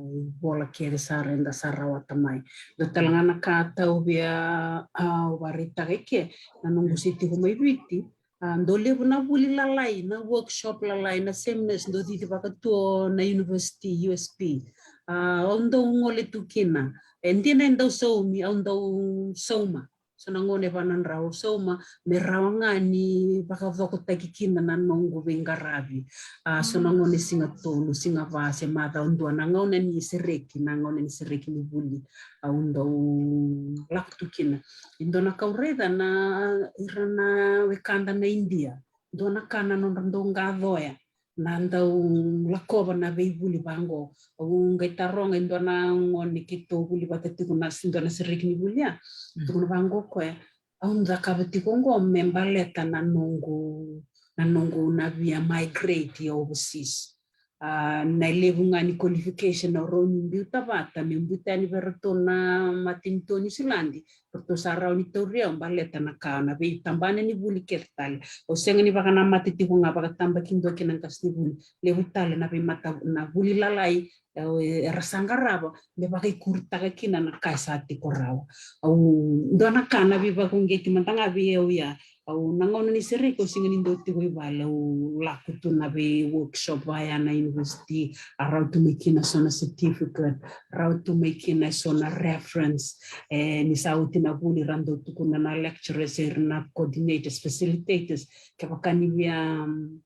ivola kece sara eda sa rawata mai. Dua tale ga na ka tau vei au, a, au vakaraitaka i ke, na noqu se tiko mai Viti, a, dau levu na vuli lalai, na workshop lalai, na seminars dau cici vaka tu na university, U S P. A, au dau gole tu kina. E dina e dau saumi, au dau sauma. So na gauna e va na drau, sauma me rawa ga ni vakacokotaki kina na noqu veiqaravi. A, so na gauna e siga tolu, siga va, se macawa dua, na gauna ni sereki, na gauna ni sereki ni vuli, au dau lako tu kina. E dua na ka au raica na ira na wekada na Idia, dua na ka na nodra dau qacoya na dau lakova na veivuli vaqo. Au qai taroga e dua na gone keitou vuli vata tiko na s-, dua na sereki ni vuli, a. Mm. Tukuna vaqo o koya, au cakava tiko qo me baleta na noqu, na noqu na via migrate overseas. A, na levu ga ni qualification au rawa ni biuta vata me biuta yani vei ratou na matanitu o Niusiladi, ratou sa rawa ni tauri au baleta na ka, na veitabana ni vuli kece tale. Au sega ni vakanamata tiko ga vakatabakidua kina qasenivuli. Levu tale na veimata, na vuli lalai, e, era sa qarava me vakaikuritaka kina na ka e sa tiko rawa. Au, dua na ka na veivakauqeti mada ga vei au ya. Au, na gauna ni sereki au sega ni dau tiko i vale, au lako tu na vei workshop vaya na university, a rawa tu mai kina so na certificate, rawa tu mai kina so na reference. E, ni sa oti na vuli ra dau tukuna na lecturers, era na coordinators, facilitators, kevaka ni via, um,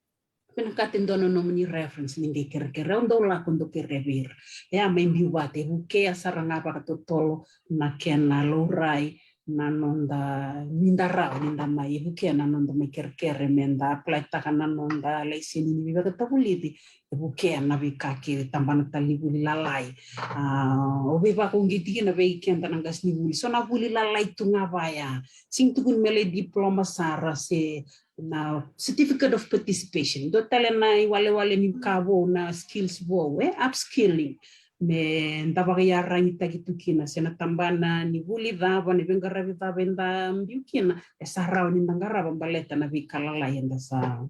vinakati dua na nomuni reference ni qai kerekere, au dau lako dau kerea vei ira. E a mai biu vata, e vukea sara ga vakatotolo na kena laurai na noda, ni da rawa ni da mai, e vukea na noda mai kerekere me da apply taka na noda laiseni ni veivakatavulici, e vukea na veika kece, tabana tale ni vuli lalai. A, au veivakauqeti kina vei keda na qasenivuli, so na vuli lalai tu ga vaya. Sega ni tukuni me lai diploma sara se na certificate of participation. Dua tale na iwalewale ni ka vou, na skills vou, e, upskilling. Me da vakaiaragitaki tu kina se na tabana ni vuli cava, na veiqaravi cava eda biu kina, e sa rawa ni da qarava baleta na veika lalai eda sa,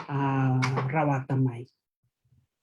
a, rawata mai.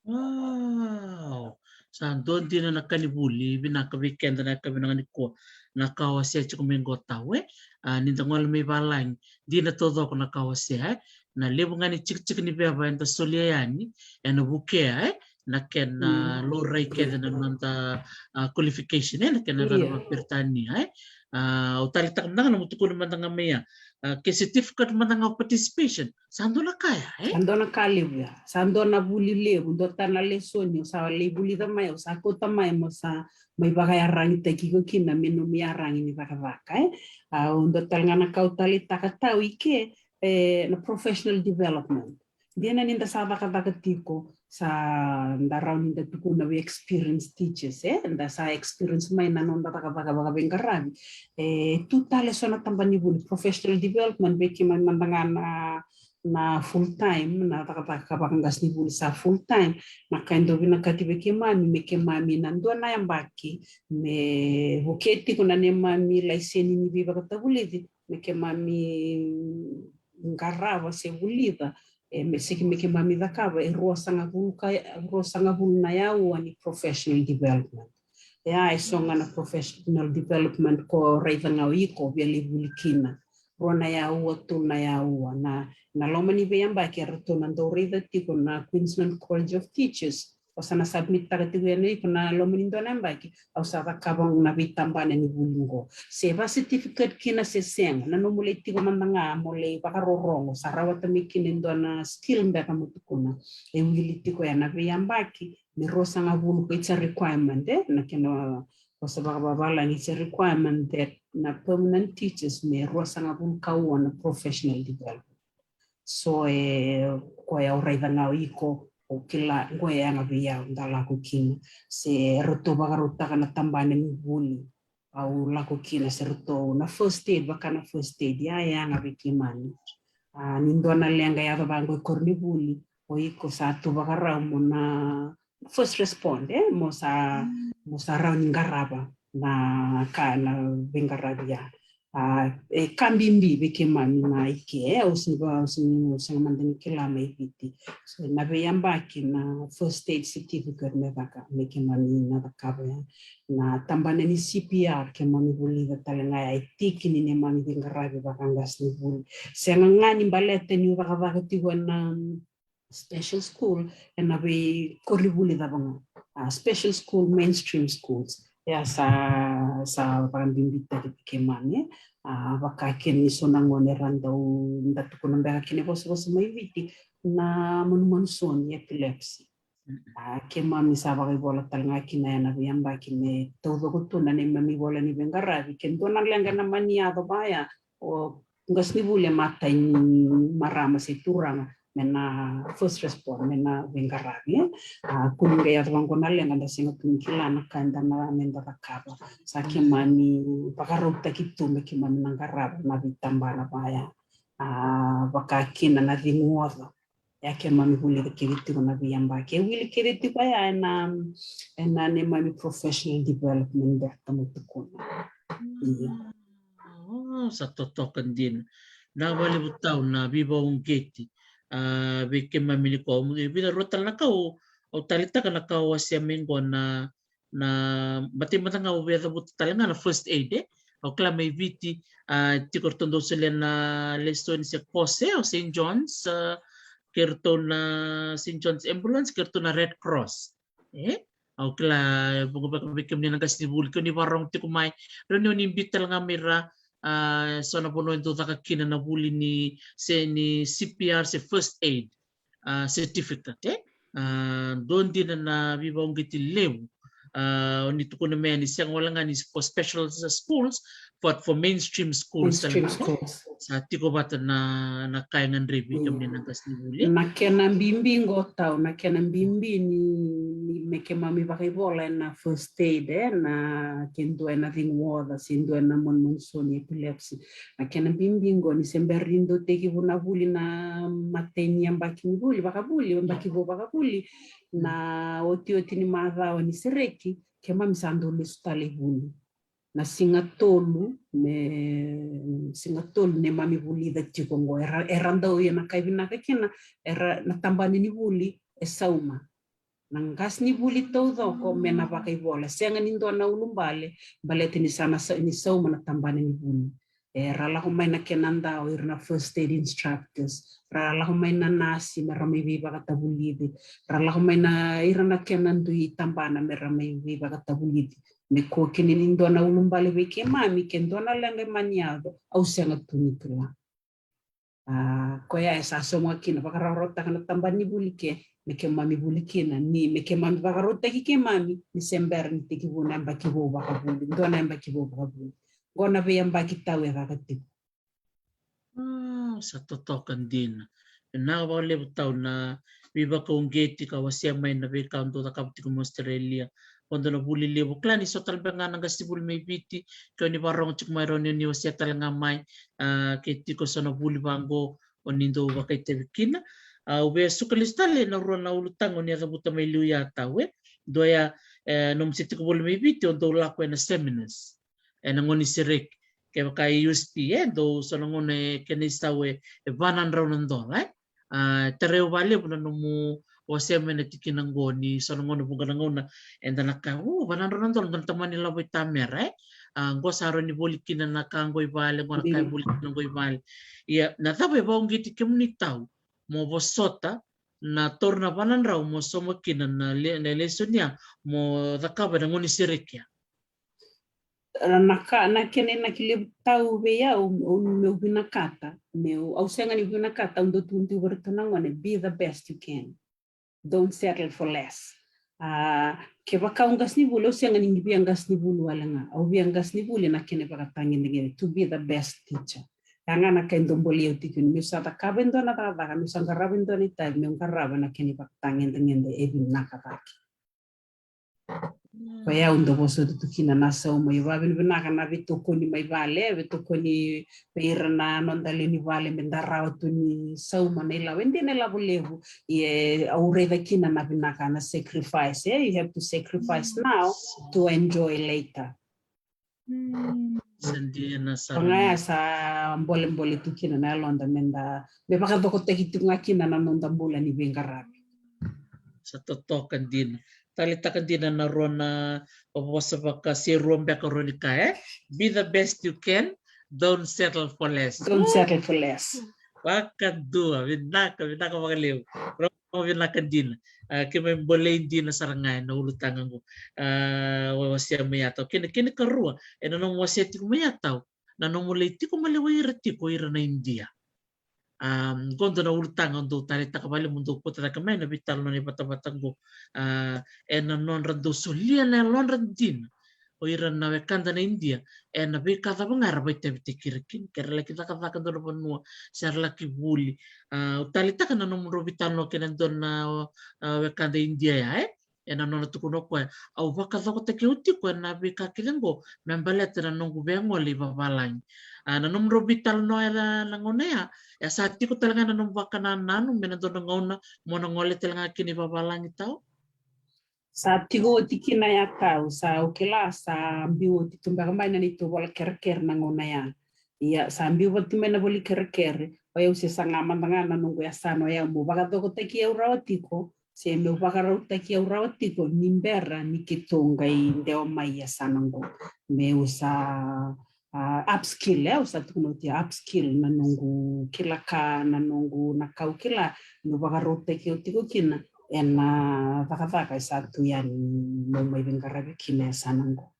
Wow. Sa dua dina na ka ni vuli, vinaka vei keda na ka vinaka ni kua. Na ka wasea tiko mai qo tau, e? A, ni da gole mai valagi, dina taucoko na ka wasea, e? Na levu ga ni tikitiki ni veva eda solia yani, ena vukea, e? Na kena, mm, laurai kece na noda, a, qualification, e? Na kena, io, cakava Peritania, e? A, au taleitaka mada ga na mo tukuna mada ga mai ya. A, ke certificate mada ga of participation. Sa dua na ka ya, e? Sa dua na ka levu ya. Sa dua na vuli levu, dua tale na lesoni, au sa lai vulica mai, au sa kauta mai, mo sa mai vakaiaragitaki iko kina me nomu iyaragi ni cakacaka, e? A, au dua tale ga na ka au taleitaka tau i ke, e, na professional development. Dina ni da sa cakacaka tiko, sa da rawa ni da tukuna we experience teachers, e? Da sa experience mai na noda cakacaka vakaveiqaravi. E, tu tale so na tabana ni vuli, professional development, vei keimami mada ga na na full time, na cakacaka vakaqasenivuli sa full time. Na ka e dau vinakati vei keimami, me keimami na dua na yabaki me vukei tiko na neimami laiseni ni veivakatavulici, me keimami qarava se vulica, e, me seki me keimami cakava, e ruasagavulu ka, ruasagavulu na yaua ni professional development. E a, e so ga na professional development ko raica ga o iko via lai vuli kina. Rua na yaua, tolu na yaua. Na, na loma ni veiyabaki eratou na dau raica tiko na Queensland College of Teachers. O sa na submit taka tiko yani o iko na loma ni dua na yabaki, au sa cakava na veitabana ni vuli qo. Se va certificate kina se sega, na nomu lai tiko mada ga mo lai vakarorogo, sa rawata mai kina e dua na skill beka mo tukuna. E wili tiko ya na veiyabaki, me ruasagavulu, it's a requirement, e? Na kena vosa vakavavalagi, it's a requirement that na permanent teachers me ruasagavulu ka ua na professional development. So, e, koya au raica ga o iko, au kila, qo e yaga vei au da lako kina. Se ratou vakarautaka na tabana ni vuli, au lako kina, se ratou na first aid, vaka na first aid, ya e yaga vei keimami. A, ni dua na leqa e yaco vaqo i koronivuli, o iko sa tu vakarau mo na first respond, e, mo sa, mo sa rawa ni qarava na ka, na veiqaravi ya. A, e ka bibi vei keimami na i ke, e, au sega, au sega, au sega mada ni kila mai Viti. So, na veiyabaki na first aid certificate me caka, me keimami na cakava ya. Na tabana ni C P R keimami vulica tale ga ya, e tiki ni neimami veiqaravi vakaqasenivuli. Sega ga ni baleta niu cakacaka tiko ena special school, ena veikoronivuli cava ga, a, special school, mainstream schools. Ia sa, sa vakabibitaki vei keimami, a, vaka kina ni so na gone era dau, da tukuna beka kina e vosavosa mai Viti, na manumanu soni, epilepsy. A, keimami sa vakaivola tale ga kina ena veiyabaki me taucoko tu na neimami ivola ni veiqaravi, ke dua na leqa ena mani yaco vaya, o qasenivuli e matai ni marama se turaga me na first respond, me na veiqaravi, e. A, kua ni qai yaco vaqo na leqa da sega tu ni kila na ka eda na, me da cakava. Sa keimami vakarautaki tu me keimami na qarava na veitabana vaya. A, vaka kina na cegu oca. Ia keimami vulica kece tiko na veiyabaki. E wili kece tiko ya ena, ena neimami professional development, berta mo tukuna. Ia. O, sa totoka dina. Vinaka vakalevu tau na veivakauqeti, a, vei keimami nikua. Au vica rua tale na ka au, au taleitaka na ka au wasea mai qo na, na matai mada ga au via cavuta tale ga na first aid, e. Au kila mai Viti, a, tiko ratou dau solia na lesoni se course, e, o Saint John's, a, kei ratou na Saint John's Ambulance, kei ratou na Red Cross. E? Au kila, e, vuqa vei kemuni na qasenivuli, ke ni vakarogo tiko mai, rawa ni o ni biu tale ga mai ra, a, so na vanua e dau caka kina na vuli ni, se ni C P R, se first aid, a, certificate, e? A, dua dina na veivakauqeti levu. A, o ni tukuna mai ni sega wale ga ni for special schools, but for mainstream schools tale ga. Sa tiko vata na, na ka e gadrevi vei kemuni na qasenivuli. Na kena bibi qo tau, na kena bibi ni, ni me keimami vakaivola ena first aid, e, na ke dua ena cegu oca, se dua ena manumanu soni, epilepsy. Na kena bibi qo ni se bera ni dau tekivu na vuli na matai ni yabaki ni vuli, vakavuli, yabaki vou vakavuli, na otioti ni macawa ni sereki, keimami sa dau lesu tale i vuli. Na siga tolu, me, siga tolu neimami vulica tiko qo, era, era dau ia na ka e vinaka kina, era na tabana ni vuli e sauma na qasenivuli taucoko me na vakaivola. Sega ni dua na ulubale, baleta ni sa na sa-, ni sauma na tabana ni vuli. Era lako mai na kena dau, ira na first aid instructors. Ra lako mai na nasi me ra mai veivakatavulici. Ra lako mai na, ira na kena dui tabana me ra mai veivakatavulici. Me kua kina ni dua na ulubale vei keimami, ke dua na leqa e mani yaco, au sega tu ni kila. A, koya e sa sauma kina, vakarautaka na tabana ni vuli ke, me keimami vuli kina, ni me keimami vakarautaki keimami, ni se bera ni tekivu na yabaki vou vakavuli, dua na yabaki vou vakavuli. Qo na veiyabaki tau e caka tiko. A, sa totoka dina. Vinaka vakalevu tau na veivakauqeti ka wasea mai na veika dou cakava tiko mai Australia. Vodo na vuli levu. Kila ni so tale beka ga na qasenivuli mai Viti, ke o ni vakarogo tiko mai rawa ni o ni wasea tale ga mai, a, ke tiko so na vuli vaqo o ni dau vakaitavi kina. A, au via suka lesu tale na rua na ulutaga o ni a cavuta mai liu ya tau, e. Dua ya, e, nomu se tiko voli mai Viti, o dau lako ena seminars, ena gauna ni sereki. Kevaka e U S P, e, dou so na gauna e kena isau e, e va na drau na dola, e. A, tarai au vakalevu na nomu wasea mai na tikina qo ni so na gauna vuqa na gauna eda na kaya, o, va na drau na dola, dua na tamani lavo i tamera, e. A, qo sa rawa ni voli kina na ka qo i vale, qo na ka e voli kina qo i vale. Ia, na cava e vakauqeti kemuni tau mo vosota na taura na va na drau mo sauma kina na le-, na lesoni ya mo cakava ena gauna ni sereki ya? Na ka, na kena inaki levu tau vei au, au, meu vinakata, meu, au sega ni vinakata, au dau tukuna tiko vei iratou na gone, be the best you can. Don't settle for less. A, kevaka au qasenivuli, au sega ni via qasenivuli wale ga. Au via qasenivuli ena kena ivakatagedegede, to be the best teacher. Ya ga na ka e dau bolei au tiko ni meu sa cakava e dua na cakacaka, meu sa qarava e dua na itavi, meu qarava ena kena ivakatagedegede e vinaka cake. Koya au dau vosota tu kina na sauma, ia vakavinavinaka na veitokoni mai vale, veitokoni vei ira na noda lewe ni vale, me da rawa tu ni sauma na ilavo. E dina ilavo levu, ia au raica kina na vinaka na sacrifice, e, you have to sacrifice now to enjoy later. Mm. Sa dina sara. Koya ya sa bolebole tu kina na yaloda me da, me vakacokotaki tu ga kina na noda bula ni veiqaravi. Sa totoka dina. Taleitaka dina na rua na vosa vaka, se rua beka rua ni ka, e? Be the best you can, don't settle for less. Don't settle for less. Vakadua, vinaka, vinaka vakalevu. Au vinaka dina. A, keimami bolei dina sara ga ena ulutaga qo. A, wasea mai ya tau. Kena, kena karua, ena nomu wasea tiko mai ya tau, na nomu lai tiko maliwai ira tiko ira na Idia. A, qo dua na ulutaga dou taleitaka vale mo dou kauta cake mai na veitalanoa ni vatavata qo. A, ena nodra dou solia na yalodra dina o ira na wekada na Idia ena veika cava ga era vakaitavitaki ira kina, ke ra laki cakacaka dua na vanua, se ra laki vuli. A, au taleitaka na nomudrau veitalanoa kei na dua na, a, wekada Idia ya, e? Ena nona tukuna o koya, au vakacokotaki au tiko ena veika kece qo me baleta na noqu veigole i vavalagi. A, na nomudrau veitalanoa ena gauna ya, e sa tiko tale ga na nomu vakanananu me na dua na gauna mo na gole tale ga kina i vavalagi tau? Sa tiko oti kina ya tau, sa au kila sa biu oti tu beka mai na neitou vola kerekere na gauna ya. Ia, sa biu vata tu mai na voli kerekere, o yau se saga mada ga na noqu yasana o yau mo vakacokotaki au rawa tiko, se meu vakarautaki au rawa tiko ni bera ni keitou qai dewa mai yasana qo. Meu sa, a, upskill, e, au sa tukuna oti upskill na noqu kila ka, na noqu na ka au kila, meu vakarautaki au tiko kina ena cakacaka e sa tu yani meu mai veiqaravi kina yasana qo.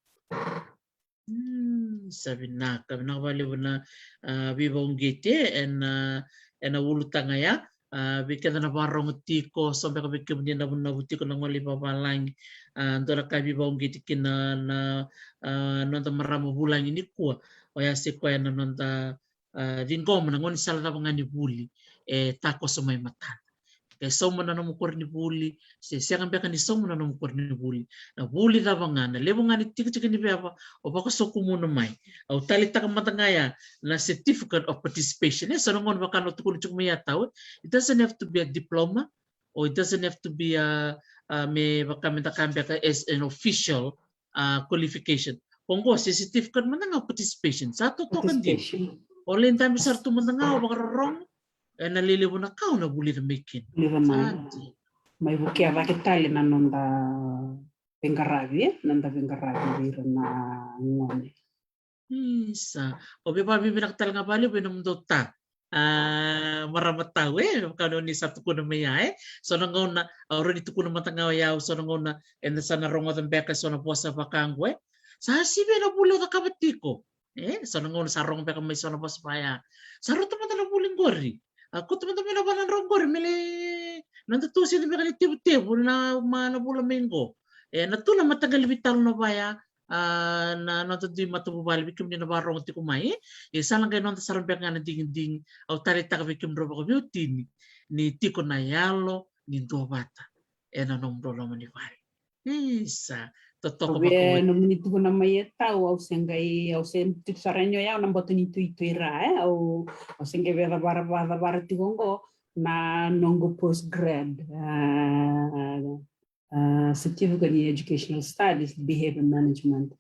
Hmm, sa vinaka, vinaka vakalevu na, a, veivakauqeti ena, ena ulutaga ya. A, vei keda na vakarogo tiko, so beka vei kemuni na vunavu tiko na gole i vavalagi. A, dua na ka e veivakauqeti kina na, a, noda marama vulagi nikua, oya se koya na noda, a, ciqoma na gaunisala cava ga ni vuli e takoso mai matada. Ke sauma na nomu koronivuli, se sega beka ni sauma na nomu koronivuli, na vuli cava ga, na levu ga ni tikitiki ni veva o vakasokumuna mai. Au taleitaka mada ga ya na certificate of participation. E so na gauna vaka na tukuna tiko mai ya tau, e, it doesn't have to be a diploma, or it doesn't have to be a, a, me vaka me da ka beka as an official, a, qualification. Ko qo se certificate mada ga o participation. Sa totoka dina. Participation. O lai dabe sara tu mada ga o vakarorogo ena lelevu na ka o na vulica mai kina. Vulica mai. Sa dina. Mai vukea cake tale na noda veiqaravi, e? Noda veiqaravi vei ira na gone. Isa. O vei vavinavinaka tale ga vakalevu ena nomudou ta, a, marama tau, e? Vaka o ni sa tukuna mai ya, e? So na gauna, au rawa ni tukuna mada ga o yau, so na gauna eda sa na rogoca beka so na vosa vaka qo, e? Sa sivi na vuli au cakava tiko. E, so na gauna sa rogo beka mai so na vosa vaya. Sa rauta mada na vuli qori. A, kauta mada mai na vana drau qori, me lai, na da tu sini beka ni tevutevu na ma na vula mai qo. E, na tu na mataqali veitalanoa vaya, a, na noda dui matavuvale vei kemuni na vakarogo tiko mai. E, sa na qai noda sara beka ga na digidigi. Au taleitaka vei kemudrau vakaveiwatini ni tiko na yalo ni duavata ena nomudrau loma ni vale. Isa, totoka. Vei nomuni tukuna mai e tau, au se qai, au se tiko sara yani o yau na boto ni tuitui ra, e, au, au se qai via cavara, vakacavara tiko qo na noqu postgrad, a, a, certificate in educational studies, behavior management.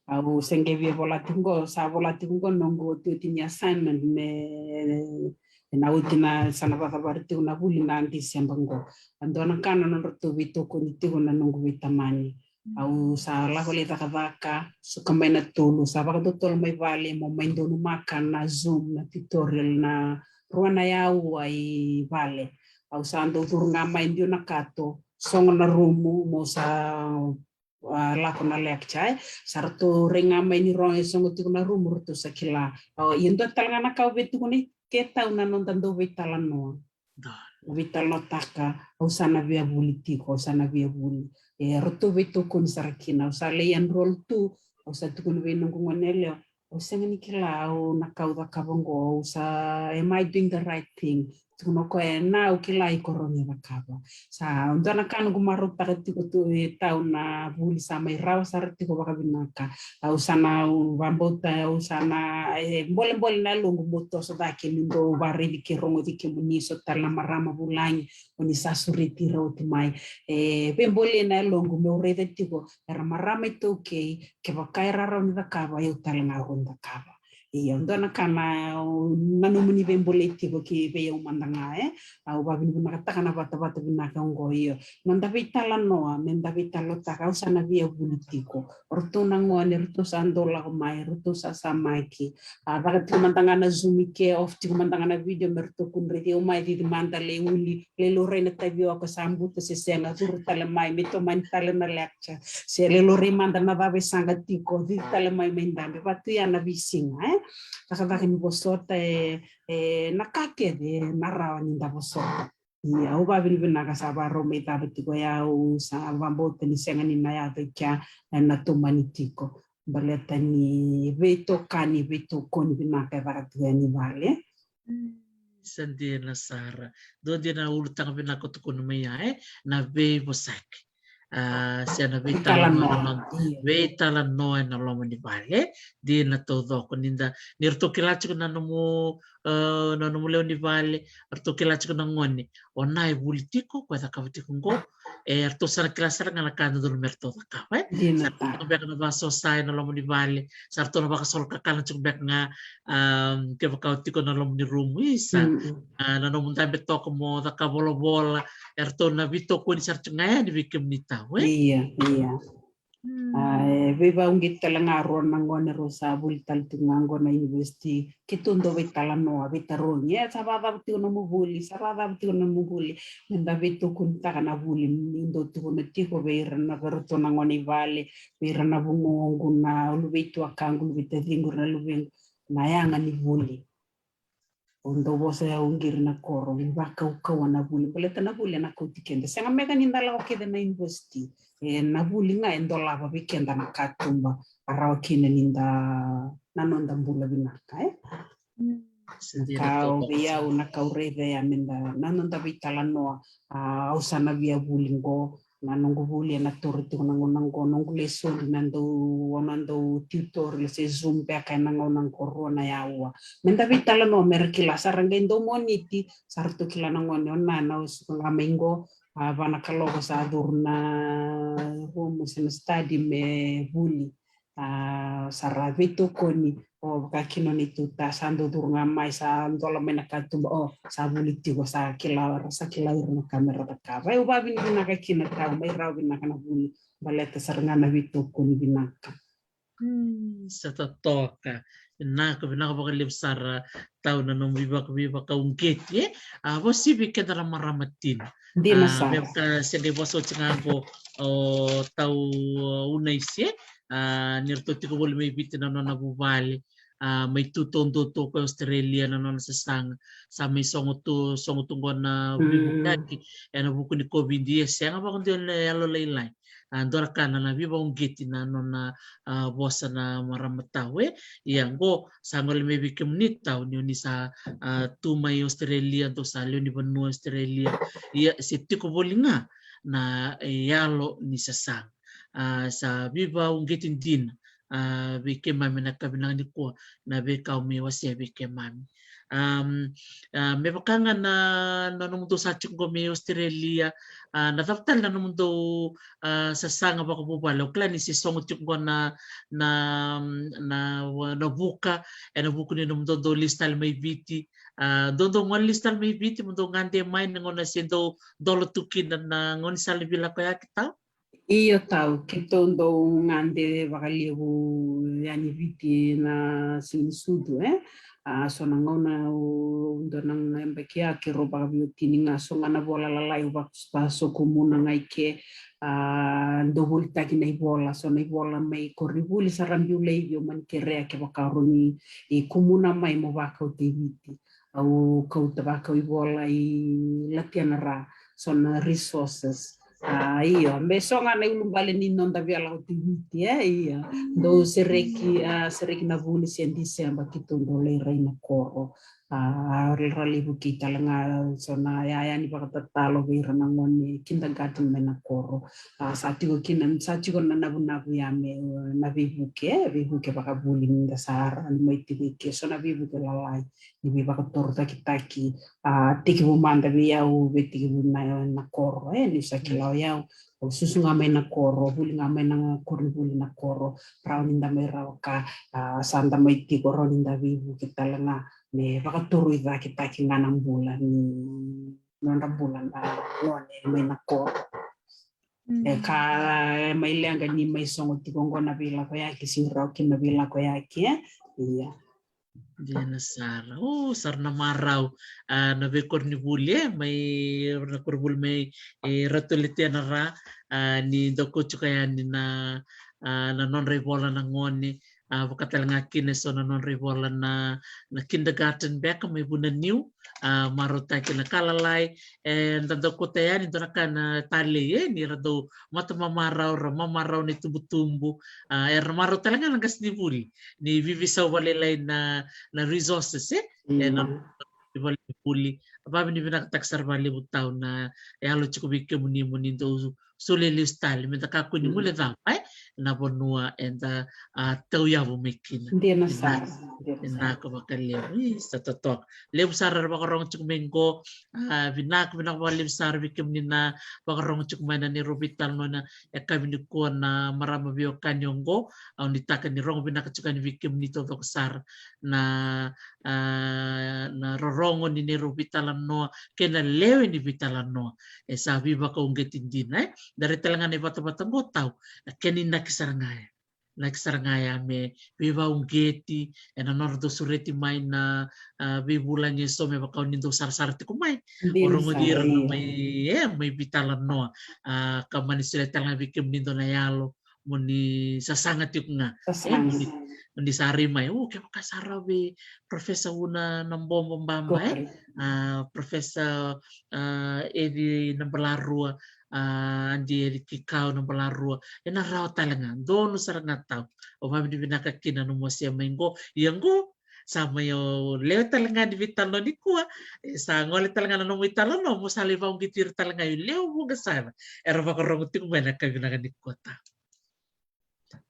Au se qai via vola tiko qo, sa vola tiko qo noqu otioti ni assignment me ena oti na sa na vakacavari tiko na vuli na December qo. A dua na ka na nodratou veitokoni tiko na noqu veitamani. Au sa lako lai cakacaka, suka mai na tolu, sa vakatotolo mai vale, mo mai donumaka na Zoom, na tutorial, na rua na aua i vale. Au sa dau curu ga mai, biu na kato, sogo na rumu, mo sa a, lako na lecture, e. Sa ratou rai ga mai ni rogo e sogo tiko na rumu, ratou sa kila. O, ia dua tale ga na ka au via tukuna, ke tau na noda dau veitalanoa. Da. Na veitalanoataka, au sa na via vuli tiko, au sa na via vuli. E, ratou veitokoni sara kina, au sa lai enroll tu, au sa tukuna vei noqu gone yalewa, au sega ni kila au na ka au cakava qo, au sa, am I doing the right thing? Tukuna o koya, na, au kila iko rawa ni cakava. Sa dua na ka noqu marautaka tiko tu e tau na vuli sa mai rawa sara tiko vakavinaka. Au sa na, au vakabauta, au sa na, e, bolebole na yaloqu mo toso cake ni dou vakaraici ke rogoci kemuni so tale na marama vulagi, o ni sa sureti ira oti mai. E, veibolei na yaloqu meu raica tiko era marama iTaukei, kevaka era rawa ni cakava, au tale ga au rawa ni cakava. Io, dua na ka na, na nomuni veibolei tiko ki vei au mada ga, e. Au vavinavinakataka na vatavata vinaka oqo, io. Noda veitalanoa, me da veitalotaka, au sa na via vuli tiko. O ratou na gone, ratou sa dau lako mai, ratou sa samaki. A, caka tiko mada ga na Zoom ke, off tiko mada ga na video, me ratou kua ni raici au mai, cici mada lai uli, lai laurai na tavioka sa buta se sega, curu tale mai, me tomani tale na lecture. Se lai laurai mada na cava e saqa tiko, cici tale mai, mai dabe, vatu ya na veisiga, e. Cakacaka ni vosota, e, e, na ka kece, na rawa ni da vosota. Ia, au vavinavinaka sa varau mai cava tiko ya, au sa vabauta ni sega ni na yaco i kea, e, na tomani tiko. Baleta ni veitokani, veitokoni vinaka e caka tiko yani vale. Mm, sa dina sara. Dua dina ulutaga vinaka o tukuna mai ya, e, na veivosaki. A, se na veitalanoa, veitalanoa ena loma ni vale, dina taucoko ni da, ni ratou kila tiko na nomu, a, na nomu lewe ni vale, ratou kila tiko na gone, o na e vuli tiko, ko e cakava tiko qo, e ratou sa na kila sara ga na ka dodonu me ratou cakava, e. Sa ratou beka na vasosa ena loma ni vale, sa ratou na vakasolo kakana tiko beka ga, a, kevaka o tiko na loma ni rumu, isa. A, na nomu dabe toka mo caka volavola, eratou na veitokoni sara tiko ga yani vei kemuni tau, e? Ia, ia. A, e veivauqeti tale ga rua na gone rau sa vuli tale tiko ga qo na university. Keitou dau veitalanoa, veitarogi, e, sa vakacava tiko nomu vuli, sa vakacava tiko nomu vuli. Me da veitokonitaka na vuli ni dau tukuna tiko vei ira na, vei ratou na gone i vale, vei ira na vugoqu, na luve i tuakaqu, luve i taciqu, ira na luvequ. Na yaga ni vuli. O dau vosa ya o qiri na koro, ni vakaukauwa na vuli. Baleta na vuli ena kauti keda. Sega mada ni da lako kece na university. E, na vuli ga e dolava vei keda na katuba. A rawa kina ni da, na noda bula vinaka, e? Mm. Na ka au vei au, na ka au raica ya me da, na noda veitalanoa, a, au sa na via vuli qo, na noqu vuli ena toro tiko na gauna qo, noqu lesoni na dau, au na dau tutorial se Zoom beka ena gauna qo rua na aua. Me da veitalanoa me ra kila, sa ra qai dau Moniti, sa ratou kila na gone, o na, na suka ga mai qo, a, va na kaloko sa curu na rumu se na study me vuli. A, sa ra veitokoni, o vaka kina o neitou ta sa dau curu ga mai, sa dola mai na katuba, o, sa vuli tiko, sa kila, sa kila ira na ka me ra cakava. Au vavinavinaka kina tau, mai rawa vinaka na vuli, baleta sara ga na veitokoni vinaka. Mm, sa totoka. Vinaka, vinaka vakalevu sara tau na nomu veivaka, veivakauqeti, e? A, vosa vei keda na marama tina. Dina sara. Me vaka se qai vosa oti ga qo o tau, o, Unaisi, e? A, ni ratou tiko voli mai Viti na nona vuvale. A, mai tu taudua tu ko Australia na nona sasaga. Sa mai sogo tu, sogo tu qo na veivukiyaki ena vuku ni COVID, e sega vakadua na yalolailai. A, dua na ka na, na veivauqeti na nona, a, vosa na marama tau, e. Ia qo sa gole mai vei kemuni tau ni oni sa, a, tu mai Australia, dou sa lewe ni vanua Australia. Ia se tiko voli ga na, e, yalo ni sasaga. A, sa veivauqeti dina, a, vei keimami na ka vinaka nikua, na veika o mai wasea vei keimami. Am, a, me vaka ga na, na nomudou sa tiko qo mai Australia, a, na cava tale na nomudou, a, sasaga vakavuvale? Au kila ni se sogo tiko qo na, na, na, na vuka, ena vuku ni nomudou dau lesu tale mai Viti. A, dou dau gole lesu tale mai Viti, mo dou gade mai na gauna se dau dola tu kina na gaunisala ni veilakoyaki tau? Io tau, keitou dau gade vakalevu yani Viti na siga ni sucu, e? A, so na gauna au dau na yabaki ya keirau vakaveiwatini ga, so ga na vola lalai au vaka, vakasokumuna ga i ke, a, dau volitaki na ivola, so na ivola mai koronivuli sa ra biu laivi, au mani kerea kevaka rawa ni kumuna mai mo vakauta i Viti. Au kauta, vakau ivola i Latiana Ra, so na resources. A, io, me so ga na iulubale ni noda via lako tu i Viti, e, io. Dou sereki, a, sereki na vuli se December keitou dau lai rai na koro. A, raralevu kei tale ga so na yaya ni vakatatalo vei ira na gone kindergarten mai na koro. A, sa tiko kina, sa tiko na navunavu ya me, e, na veivuke, e, veivuke vakavuli ni da sa rawa ni mai tiko i ke. So na veivuke lalai ni veivakatorocaketaki, a, tekivu mada vei au, vei tekivu na, na koro, e, ni sa kila o yau, o susu ga mai na koro, vuli ga mai na koronivuli na koro, rawa ni da mai rawa ka, a, sa da mai tiko, rawa ni da veivuke tale ga me vakatorocaketaki ga na bula ni nodra bula na gone mai na koro. E ka, e mai leqa ni mai sogo tiko oqo na veilakoyaki, sega ni rawa kina na veilakoyaki, e? Ia. Dina sara. O, sara na marau, a, na veikoronivuli, e, mai na koronivuli mai, e, Ratu Letenara, a, ni dau kauti koya yani na, a, na nodra ivola na gone, a, vaka tale ga kina eso na nodra ivola na, na kindergarten beka mai Vunaniu, a, marautaki na ka lalai, e, da dau kauta yani dua na ka na talei, e, ni ra dau mata mamarau, ra mamarau na itubutubu, a, era marau tale ga na qasenivuli ni veiveisau vakalailai na, na resources, e, e, na, mm, valevuli. Vavinavinakataka sara vakalevu tau na yalo tiko vei kemuni mo ni dau solia lesu tale me da kakua ni guilecava, e, na vanua eda, a, tauyavu mai kina. Dina sara. Vinaka vakalevu. I, sa totoka. Levu sara era vakarogo tiko mai qo. A, vinaka, vinaka vakalevu sara vei kemuni na vakarogo tiko mai na neirau veitalanoa ena yakavi nikua na marama veiwekani oqo. Au nuitaka ni rogo vinaka tiko yani vei kemuni taucoko sara na, a, na rorogo ni neirau veitalanoa kei na lewe ni veitalanoa. E sa veivakauqeti dina, e. Da rai tale ga na ivatavata qo tau, na kena inaki sara ga ya. Inaki sara ga ya me veivakauqeti ena nodra dau sureti mai na, a, veivulagi eso me vaka o ni dau sarasara tiko mai. Dina sara. O rogoci ira na mai, e, mai veitalanoa. A, ka mani solia tale ga vei kemuni dua na yalo mo ni sasaga tiko ga. Sasaga. E, mo ni, mo ni sa rai mai. O, kevaka sa rawa vei Professor Una Nabobo Baba, e? Correct. A, Professor, a, Evi Nabalarua, a, Adi Evi Kikau Nabalarua. Ena rawa tale ga. Donu sara ga tau. Au vavinavinaka kina nomu wasea mai qo. Ia qo, sa mai o lewe tale ga ni veitalanoa nikua. E sa gole tale ga na nomu italanoa, mo sa lai vakauqeti ira tale ga e lewe vuqa sara era vakarogo tiko mai ena yakavi vinaka nikua tau.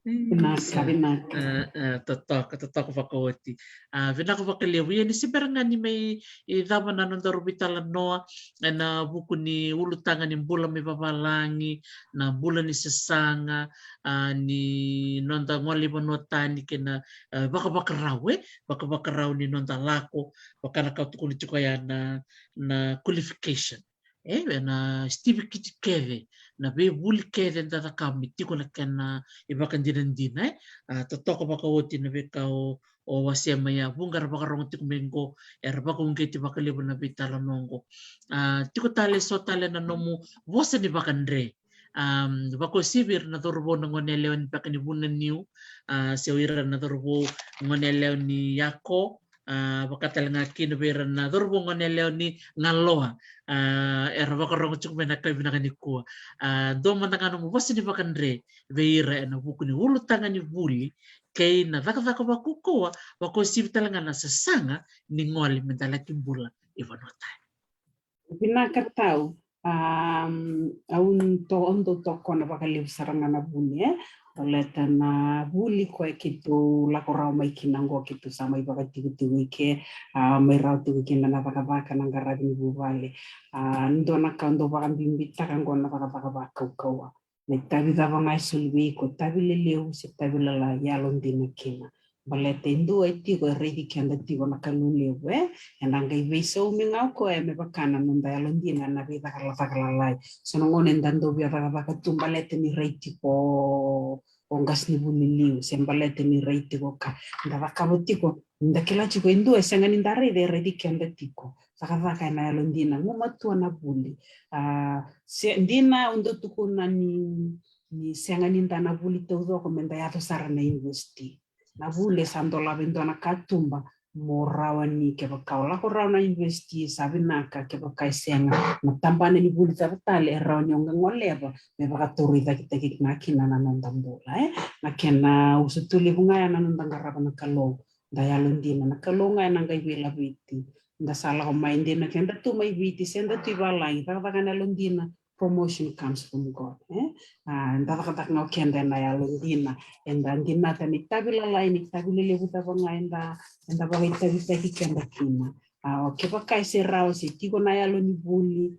Vinaka, vinaka. A, a, totoka, totoka vakaoti. A, vinaka vakalevu. Ia ni se bera ga ni mai cava na nodaru veitalanoa ena vuku ni ulutaga ni bula mai vavalagi, na bula ni sasaga, a, ni noda gole i vanua tani kei na, a, vakavakarau, e, vakavakarau ni noda lako, vaka na ka au tukuna tiko ya na, na qualification. E, ena sitiviki kece, na veivuli kece da cakava me tiko na kena ivakadinadina, e. A, totoka vakaoti na veika o, o wasea mai ya, vuqa era vakarogo tiko mai qo, era vakauqeti vakalevu na veitalanoa qo. A, tiko tale eso tale na nomu vosa ni vakadre. A, vakauasivi ira na cauravou na goneyalewa ni beka ni Vunaniu, a, se o ira na cauravou goneyalewa ni Yako, a, vaka tale ga kina vei ira na cauravou goneyalewa ni Galoa, a, era vakarogo tiko mai ena yakavi vinaka nikua. A, dua mada ga nomu vosa ni vakadre vei ira ena vuku ni ulutaga ni vuli kei na cakacaka vakaukauwa, vakauasivi tale ga na sasaga ni gole me da laki bula i vanua tani. Vinaka tau. Am, au to-, au dau tokona vakalevu sara ga na vuli, e. Baleta na vuli koya keitou lako rawa mai kina qo, keitou sa mai vakatikotiko i ke, a, mai rawa tiko kina na cakacaka, na qaravi ni vuvale. A, dua na ka au dau vakabibitaka qo na cakacaka vakaukauwa. Na itavi cava ga e soli vei iko, tavi lelevu se tavi lalai, yalodina kina. Baleta e dua e tiko e raici keda tiko na Kalou levu, e? Eda qai veisaumi ga o koya me vaka na noda yalodina na veicakacaka lalai. So na gauna eda dau via cakacaka tu baleta ni rai tiko o qasenivuli liu, se baleta ni rai tiko ka da cakava tiko, da kila tiko e dua e sega ni da raica e raici keda tiko. Cakacaka ena yalodina, gumatua na vuli. A, se, dina au dau tukuna ni, ni sega ni da na vuli taucoko me da yaco sara na university. Na vuli e sa dolava e dua na katuba mo rawa ni, kevaka o lako rawa na university sa vinaka, kevaka e sega, na tabana ni vuli cava tale e rawa ni o qai goleva me vakatorocaketaki ga kina na noda bula, e? Na kena usutu levu ga ya na noda qarava na Kalou. Da yalodina, na Kalou ga ena qai veilaveti. da sa lako mai dina keda tu mai Viti, se da tu i valagi, cakacaka na yalodina, promotion comes from God, e? A, da cakacaka ga o keda ena yalodina, eda dinata ni tavi lalai, ni tavi lelevu cava ga eda, eda vakaitavitaki keda kina. A, o kevaka e se rawa se tiko na yalo ni vuli,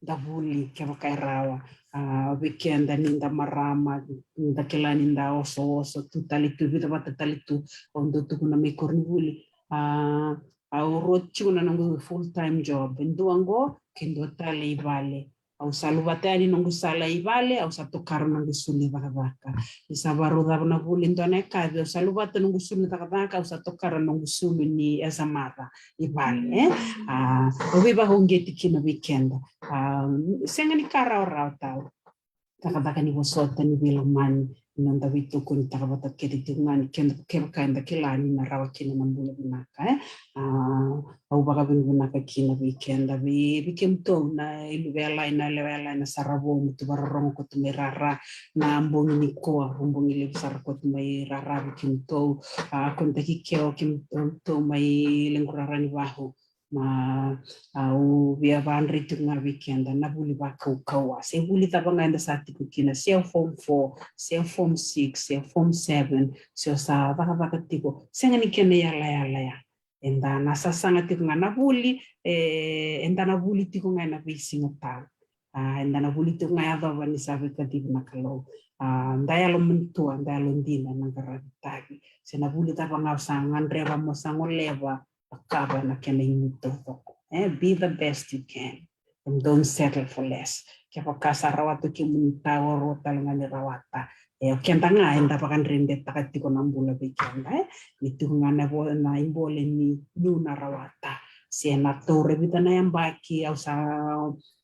da vuli, kevaka e rawa. A, vei keda ni da marama, da kila ni da osooso tu tale tu, vica vata tale tu, au dau tukuna mai koronivuli. A, au rua tiko na noqu full time job, e dua oqo, ke dua tale i vale. Au sa luvata yani noqu sala i vale, au sa tokara noqu sulu ni cakacaka. Ni sa varau cava na vuli, dua na yakavi, au sa luvata noqu sulu ni cakacaka, au sa tokara noqu sulu ni yasamaca i vale, e? A, au veivakauqeti kina vei keda. A, sega ni ka rawarawa tau. Cakacaka ni vosota, ni veilomani, ni noda veitokonitaka vata kece tiko ga ni keda, kevaka eda kila ni na rawa kina na bula vinaka, e? A, au vakavinavinaka kina vei keda, vei, vei kemutou na iluve yalai, na yalewa yalai, na sara vou, mo tu vakarorogo koto mai rara, na bogi nikua, bogi levu sara koto mai rara vei kemutou, a, konitaki ke o kemutou mai lequ rara ni vahu. Ma, a, au via vakadreti tiko ga vei keda na vuli vakaukauwa, se vuli cava ga eda sa tiko kina, se o form four, se o form six, se o form seven, se o sa cakacaka tiko, sega ni kena yalayala ya. Eda na sasaga tiko ga na vuli, e, eda na vuli tiko ga ena veisiga tau. A, eda na vuli tiko ga yacova ni sa veikacivi na Kalou. A, da yalo matua, da yalo dina, na qaravi tavi. Se na vuli cava ga o sa gadreva mo sa goleva, cakava na kena inuti taucoko. E, be the best you can. And don't settle for less. Kevaka sa rawata o kemuni, tau, o rua tale ga ni rawata. E, o keda ga eda vakadredretaka tiko na bula vei keda, e. Ni tiko ga na vo-, na ibole ni niu na rawata. Se na taura e vica na yabaki, au sa,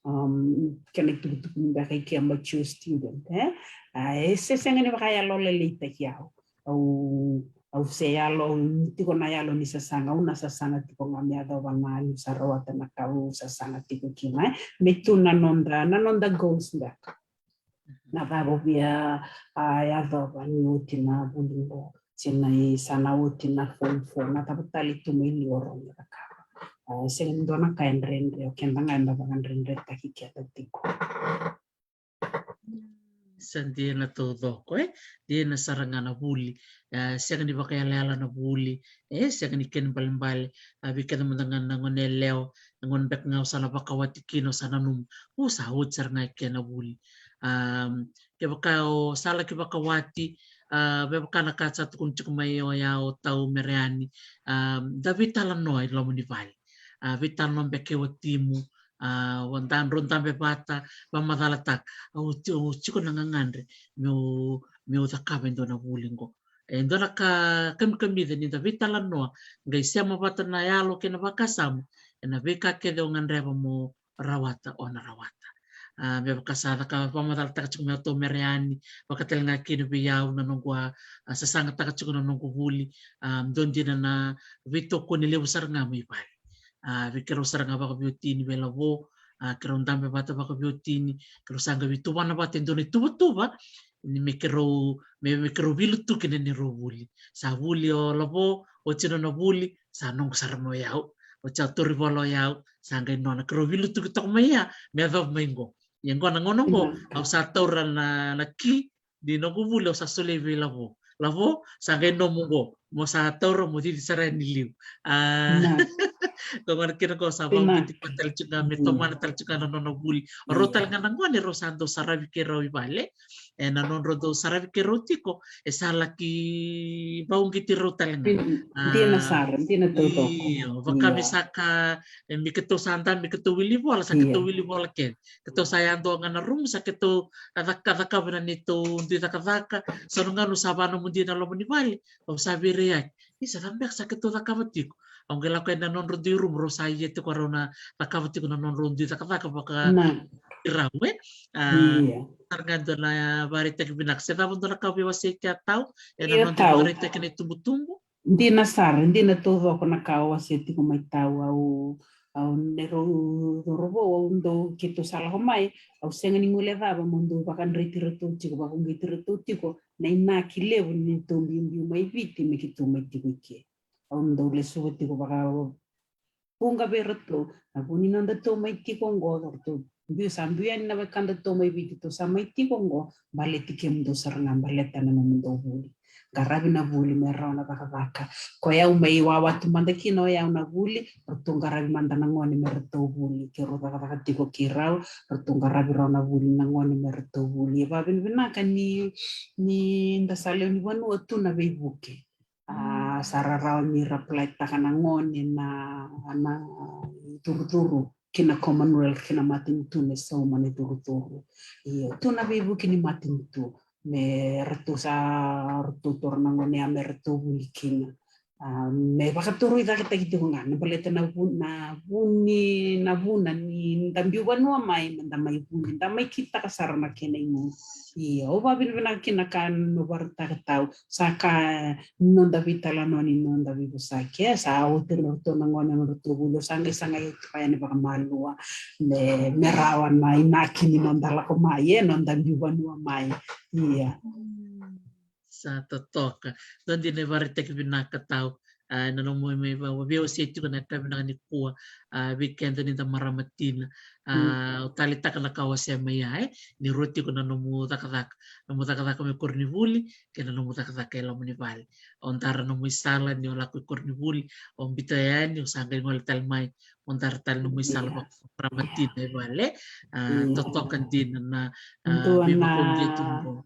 um, kena itukutuku ni beka i ke mature student, e. A, e se sega ni vakayalolailaitaki au. Au, au se yalo, au tiko na yalo ni sasaga, au na sasaga tiko ga me yacova na niu sa rawata na ka au sasaga tiko kina, e. Me tu na noda, na noda goals beka. Na cava o via, a, yacova ni oti na vuli qo, se na i sa na oti na form four, na cava tale tu mai liu o rawa ni cakava. A, sega ni dua na ka e dredre, o keda ga eda vakadredretaki keda tiko. Sa dina taucoko, e? Dina sara ga na vuli. E, sega ni vakayalayala na vuli. E, sega ni kena ibalebale. A, vei keda mada ga na gone yalewa, na gauna beka ga o sa na vakawati kina, o sa nanuma, o sa oti sara ga e ke na vuli. Am, kevaka o sa laki vakawati, a, me vaka na ka sa tukuni tiko mai oya o tau Mereani, am, da veitalanoa i loma ni vale. A, veitalanoa beka e watimu, a, o da, drau dabe vata, vakamacalataka. A, au ti-, au tiko na gagadre meu, meu cakava e dua na vuli qo. E dua na ka kamikamica ni da veitalanoa, qai sema vata na yalo kei na vakasama ena veika kece o gadreva mo rawata, o na rawata. A, me vaka sa caka vakamacalataka tiko mai o tau Mereani, vaka tale ga kina vei au na noqu a, a, sasagataka tiko na noqu vuli, a, dua dina na veitokoni levu sara ga mai vale. A, vei keirau sara ga vakaveiwatini vei Lavo, a, keirau dabe vata vakaveiwatini, keirau sa qai veituvana vata e dua na ituvatuva, ni me keirau, me, me keirau veilutuki na neirau vuli. Sa vuli o Lavo, oti na nona vuli, sa noqu sara mai o yau. Oti au tauri vola o yau, sa qai nona, keirau veilutuki toka mai ya, me yacova mai qo. Ia qo na gauna qo, au sa taura na, na ki ni noqu vuli, au sa solia vei Lavo. Lavo, sa qai nomu qo, mo sa taura mo cici sara yani liu. A, ko gona kina ko sa vakauqeti koya tale tiko ga me tomana tale tiko ga na nona vuli. O rau tale ga na gone rau sa dau saravi keirau i vale. E, na nodrau dau saravi keirau tiko, e sa laki vakauqeti rau tale ga. A, dina sara, dina taucoko. Io, vaka me sa ka, e, me keitou sa da, me keitou wili vola, sa keitou wili vola kece. Keitou sa yadua ga na rumu, sa keitou a caka, cakava na neitou dui cakacaka, sa no ganu sa vakanomodi na loma ni vale, au sa veirai yake. Isa, cava beka sa keitou cakava tiko? Au qai lako yani na nodrau dui rumu, rau sa ia tiko rau na cakava tiko na nodrau dui cakacaka vaka rau, e? A, sara ga dua na vakaraitaki vinaka. Se cava dua na ka veiwasei kea tau, ena noda vakaraitaki na itubutubu. Dina sara, dina taucoko na ka o wasea tiko mai tau, au, au neirau cauravou, au dau keitou sa lako mai, au sega ni guilecava mo dau vakadreti iratou tiko, vakauqeti iratou tiko na inaki levu ni neitou biubiu mai Viti me keitou mai tiko i ke. Au dau lesuva tiko vaka vuqa vei iratou na vu ni nodatou mai tiko oqo, ratou biu, sa biu yani na wekadatou mai Viti, tou sa mai tiko oqo baleti kemudou sara ga, baleta na nomudou vuli. Qaravi na vuli me rawa na cakacaka. Ko yau mai wawa tu mada kina o yau na vuli, ratou qaravi mada na gone me ratou vuli. Ke rau cakacaka tiko kei rau, ratou qaravi rau na vuli na gone me ratou vuli. E vavinavinaka ni, ni da sa lewe ni vanua tu na veivuke. A, sa ra rawa ni ra apply-taka na gone na, na icurucuru ki na Commonwealth, ki na matanitu me sauma na icurucuru. Io, tu na veivuke ni matanitu me ratou sa, ratou taura na gone ya me ratou vuli kina. A, me vakatoroicaketaki tiko ga na baleta na vu, na vu ni, na vuna ni da biu vanua mai, me da mai vuli, da mai kitaka sara na kena igu. Io, au vavinavinaka kina ka noqu vakaraitaka tau, sa ka noda veitalanoa ni noda veivosaki, e, sa oti na ratou na gone na ratou vuli, au sa qai sagai au tu yani vakamalua me, me rawa na inaki ni noda lako mai, e, noda biu vanua mai. Ia. Mm. Sa totoka. Dua dina na ivakaraitaki vinaka tau. A, na nomu mai, mai via wasea tiko na ka vinaka nikua, a, vei keda ni da marama tina. A, au taleitaka na ka o wasea mai ya, e, ni rua tiko na nomu cakacaka. Nomu cakacaka mai koronivuli kei na nomu cakacaka e loma ni vale. O dara nomu isala ni o lako i koronivuli, o biuta yani, o sa qai gole tale mai, o dara tale nomu isala vakamarama tina e vale. A, totoka dina na, a, dua na veivakauqeti oqo.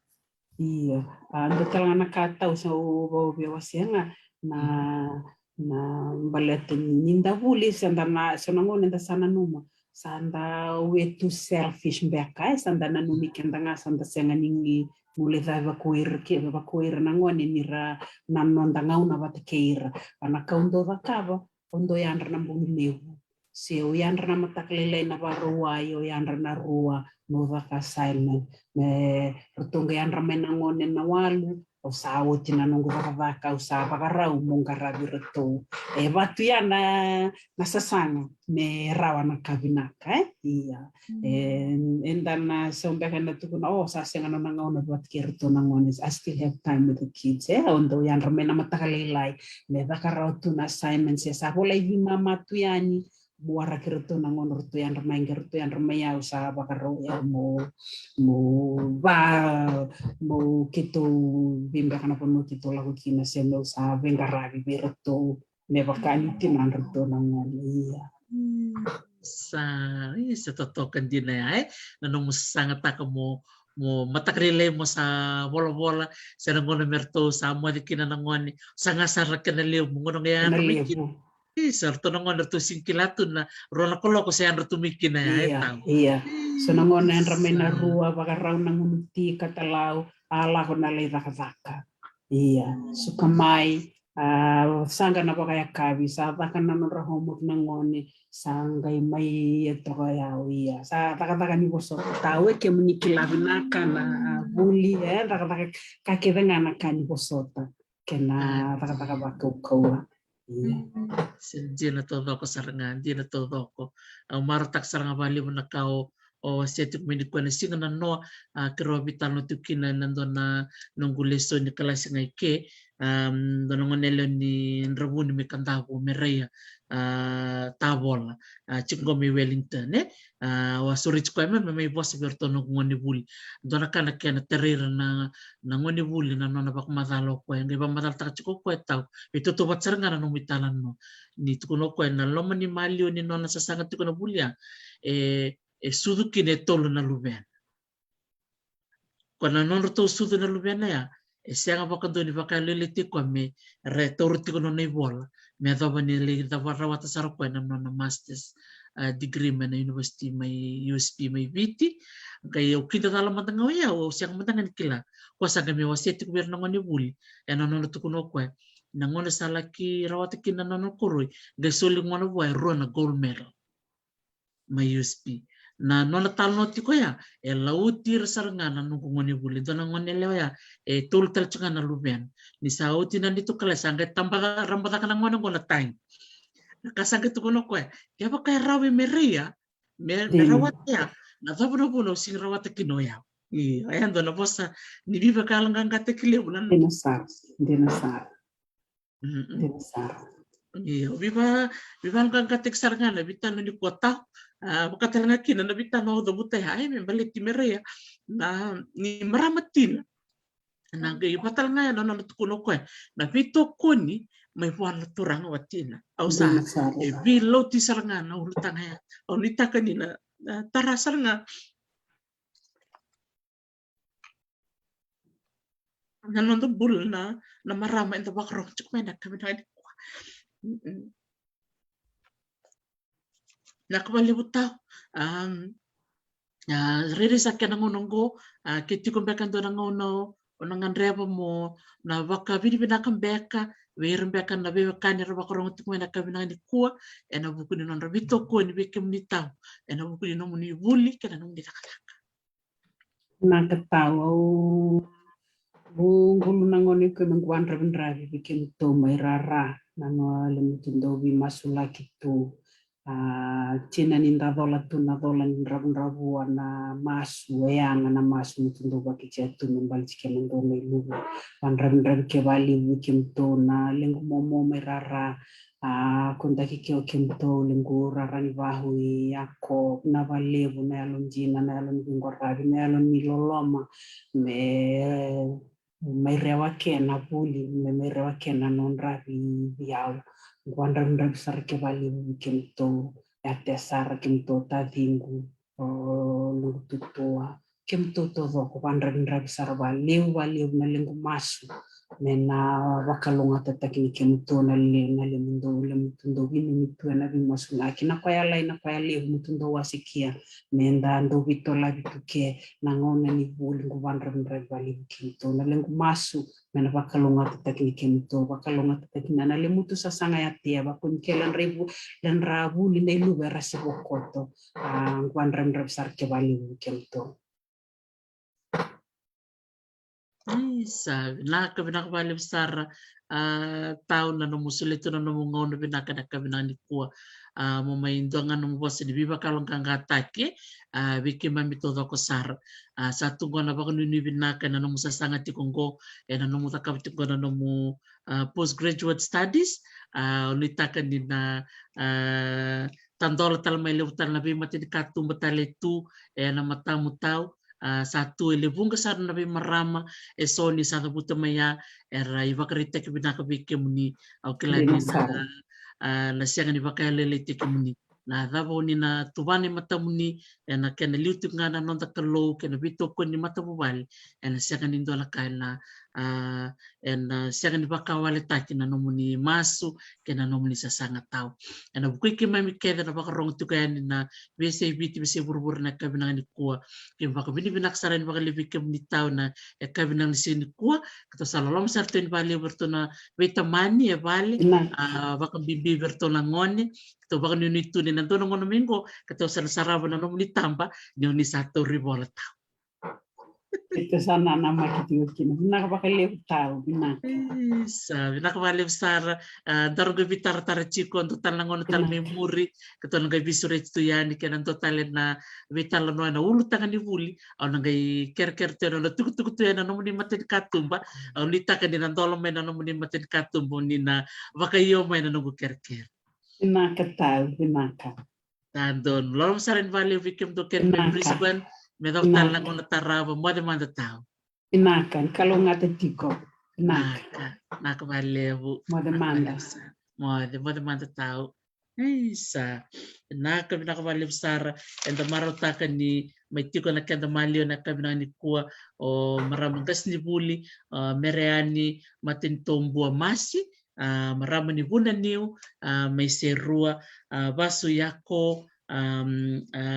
Ia, a, dua tale ga na ka tau sa au via wasea ga na, na baleta ni, ni da vuli, sa da na, so na gauna eda sa nanuma sa da we tu selfish beka, e, sa da nanumi keda ga, sa da sega ni, ni guilecavi vaka o ira, ke vaka o ira na gone ni ra na noda gauna vata kei ira. A, na ka au dau cakava, au dau yadra na bogi levu, se au yadra na mataka lailai na Vakarauwai, au yadra na rua, meu caka assignment. Me ratou qai yadra mai na gone na walu, au sa oti na noqu cakacaka, au sa vakarau meu qaravi iratou. E vatu ya na, na sasaga me rawa na ka vinaka, e? Ia. E, eda na sau beka na tukuna, o, sa sega na gauna vata kei iratou na gone, I still have time with the kids, e? Au dau yadra mai na mataka lailai me caka rawa tu na assignments, e sa volai veimama tu yani, mo waraki iratou na gauna ratou yadra mai, qai ratou yadra mai, au sa vakarau ya mo, mo va, mo keitou vei beka na vanua keitou lako kina, se meu sa veiqaravi vei iratou me vaka ni tinadratou na gone. Ia. Sa, ia, sa totoka dina ya, e? Na nomu sasagataka mo, mo mataka lailai mo sa volavola, se na gauna me ratou sa moce kina na gone, sa ga sara kena levu, mo gauna ga yadra mai kina. Isa, ratou na gone ratou sega ni kila tu na rua na kaloko se yadra tu mai kina ya, e? Ia, tau. Ia. So na gauna yadra mai na rua, vakarau na gunu ti, katalau, a lako na lai cakacaka. Ia, suka mai, a, saqa na vakayakavi, sa caka na nodra homework na gone, sa qai mai e toka yau, ia. Sa cakacaka ni vosota, tau, e, kemuni kila vinaka na, a, vuli, e, cakacaka, ka kece ga na ka ni vosota. Kena cakacaka vakaukauwa. Ia. Sa dina taucoko sara ga, dina taucoko. Au marautaka sara ga vakalevu na ka o, o wasea tiko mai nikua ena siga nanoa, a, keirau a veitalanoa tiko kina ena dua na noqu lesoni kalasi ga i ke, a, dua na gone yalewa ni Dravuni mai Kadavu, o Meraia, a, Tavola, a, tiko qo mai Wellington, e? A, au a sureti koya me, me mai vosa vei iratou na noqu gonevuli. Dua na ka na kena tarai ira na, na gonevuli na nona vakamacala o koya. Qai vakamacalataka tiko o koya, tau, veitautauvata sara ga na nomu italanoa. Ni tukuna o koya na loma ni maliwa ni nona sasaga tiko na vuli ya, e, e sucu kina e tolu na luvena. Ko na nodratou sucu na luvena ya, e sega vakadua ni vakayalolailaitaki koya me ra taura tiko na nona ivola me yacova ni lai cava rawata sara o koya na nona masters, a, degree mai na university mai U S P mai Viti. Qai au kidacala mada ga o yau, au sega mada ga ni kila. Koya sa qai mai wasea tiko vei ira na gonevuli ena nona tukuna o koya, na gauna sa laki rawata kina na nona koroi, qai soli gona vua e rua na gold medal mai U S P. Na nona talanoa tiko ya, e lauti ira sara ga na noqu gonevuli. Dua na gone yalewa ya, e tolu tale tiko ga na luvena. Ni sa oti na neitou kalasi, sa qai taba ca-, raba cake na gone qo na tagi. Na ka sa qai tukuna o koya, kevaka e rawa vei Meraia me, me rawata ya, na cava na vuna au sega ni rawata kina o yau? Io, e dua na vosa ni veivakayaloqaqataki levu na. Dina sara, dina sara. Mm-mm. Dina sara. Io, viva, viva ga ga teki sara ga na vitana ni kua tau. A, vaka tale ga kina na vitana o cavuta ya, e, me baleti me reia na ni marama tina. Na qai vaka tale ga ya na nona tukuna o koya na veitokoni mai vua na turaga wa tina. Au sa, e, veilauti sara ga na ulutaga ya. Au nuitaka ni na, na tara sara ga na noda bula na, na marama eda vakarogo tiko mai na kavinaka ni kua. Mm-mm. Na ka valevu tau. Um, a, rere sa kena gauna oqo, a, ke tiko beka dua na gauna o na gadreva mo na vakavinavinaka beka vei ira beka na veiwekani era vakarogo tiko mai na kavinaka ni kua, ena vuku ni nodra veitokoni vei kemuni tau, ena vuku ni nomuni vuli kei na nomuni cakacaka. Na ka tau, au vugulu na gone ko me guadravidravi vei kemudou mai rara na nole mudou veimasulaki tu. A, tina ni da cola tu na cola ni dravudravua na masu, e yaga na masu mudou vakitia tu me baleti kemudou na iluve. Guadravidravi ke valevu vei kemudou na lequ momo mai rara. A, ko daki ke o kemudou lequ rara ni vahu i yako, na valevu na yalo dina, na yalo ni veiqaravi, na yalo ni loloma, me mai rewa ke na vuli, me mai rewa ke na nodra vei, vei au. Guadravidravi sara ke valevu vei kemudou, yate sara kemudou taciqu, o, noqu tutua, kemudou taucoko, guadravidravi sara valevu, valevu na lequ masu. Me na vakalougatataki ni kemudou na le, na lemudou, lemudou vinumi tu ena veimasulaki. Na koya lai, na koya levu mudou wasikia. Me da dou veitolavi tu ke na gauna ni vuli qu guadravidravi valevu kemudou. Na lequ masu, me na vakalougatataki ni kemudou, vakalougatataki na, na lemutu sasaga yatea, vakuni ke ladra ivu, ladra vuli na iluve era se vokoto. A, guadravidravi sara ke valevu kemudou. Isa, vinaka, vinaka valevu sara, a, tau na nomu solia tu na nomu gauna vinaka na kavinaka ni kua. A, mo mai dua ga nomu vosa ni veivakalougatataki, a, vei keimami taucoko sara. A, sa tu qo na vakanuinui vinaka ena nomu sasaga tiko qo, ena nomu cakava tiko qo na nomu, a, postgraduate studies, a, au nuitaka ni na, a, tadola tale mai levu tale na veimatai ni katuba tale tu, ena matamu tau, a, sa tu e levuqa sara na veimarama, e so ni sa cavuta mai ya, era ivakaraitaki vinaka vei kemuni, au kila ni na, a, na sega ni vakayaloyalotaki kemuni. Na cava o ni na tuvana e matamuni, ena kena liu tiko ga na noda Kalou, kei na veitokoni ni matavuvale, ena sega ni dua na ka ena, a, ena sega ni vakawaletaki na nomuni masu, kei na nomuni sasaga tau. Ena vuku i keimami kece na vakarogo tiko yani na veiyasai Viti, veiyasai vuravura na kavinaka ni kua. Keimami vakavinavinaka sara yani vakalevu vei kemuni tau na e kavinaka ni siga ni kua. Katou sa loloma sara tu yani vakalevu vei ratou na veitamani e vale, a, vakabibi vei ratou na gone. Katou vakanuinui tu ni na dua na gauna mai qo, katou sa na sarava na nomuni taba, ni o ni sa tauri vola tau. Ita sa nanamaki tiko kina. Vinaka vakalevu tau, vinaka. Isa, vinaka vakalevu sara. A, daru qai veitaratara tiko, dua tale na gauna tale mai muri, katou na qai veisureti tu yani, kei na dua tale na veitalanoa ena ulutaga ni vuli, au na qai kerekere tu yani, au na tukutuku tu yani na nomuni matanikatuba, au nuitaka ni na dola mai na nomuni matanikatuba, ni na vakaio mai na noqu kerekere. Vinaka tau, vinaka. Sa donu. Loloma sara yani vakalevu vei kemudou kece mai Brisbane, me yacova tale na gauna tarava, moce mada tau. Vinaka, ni kalougata tiko. Vinaka. Vinaka, vinaka vakalevu. Moce mada. Moce, moce mada tau. Isa. Vinaka, vinaka vakalevu sara. Eda marautaka ni mai tiko na keda maliwa na kavinaka ni kua, o marama qasenivuli, a, Mereani Matanitobua Masi, a, marama ni Vunaniu, a, mai Serua, a, vasu Yako, a,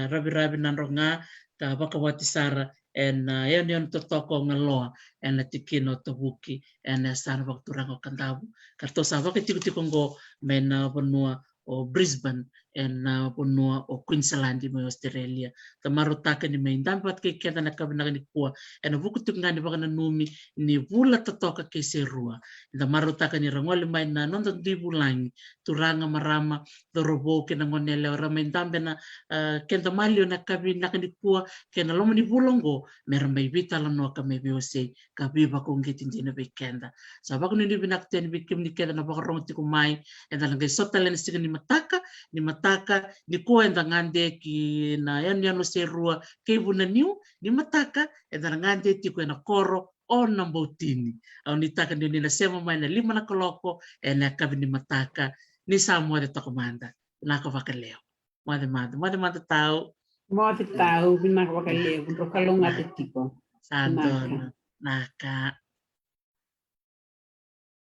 Raviravi Nadroga, ka vakawati sara ena, a, yanuyanu totoka o Galoa, ena tikina o Tavuki, ena yasana vakaturaga o Kadavu. Ka ratou sa vakatikotiko oqo mai na vanua o Brisbane, ena vanua o Queensland mai Australia. Da marautaka ni mai dabe vata kei keda na yakavi vinaka nikua ena vuku tiko ga ni vakananumi ni vula totoka kei Serua. Da marautaka ni ra gole mai na noda dui vulagi, turaga, marama, cauravou kei na goneyalewa, ra mai dabe na, e, keda maliwa ena yakavi vinaka nikua kei na loma ni vula oqo, me ra mai veitalanoa ka mai veiwasei ka veivakauqeti dina vei keda. Sa vakanuinui vinaka tu yani vei kemuni kece na vakarogo tiko mai. Eda na qai sota tale ena siga ni mataka, ni mataka nikua eda gade ki na yanuyanu o Serua kei Vunaniu, ni mataka eda na gade tiko ena koro o Naboutini. Au nuitaka ni o ni na sema mai na lima na kaloko ena yakavi ni mataka. Ni sa moce toka mada. Vinaka vakalevu. Moce mada, moce mada tau. Moce tau, vinaka vakalevu, drau kalougata tiko. Sa donu. Naka.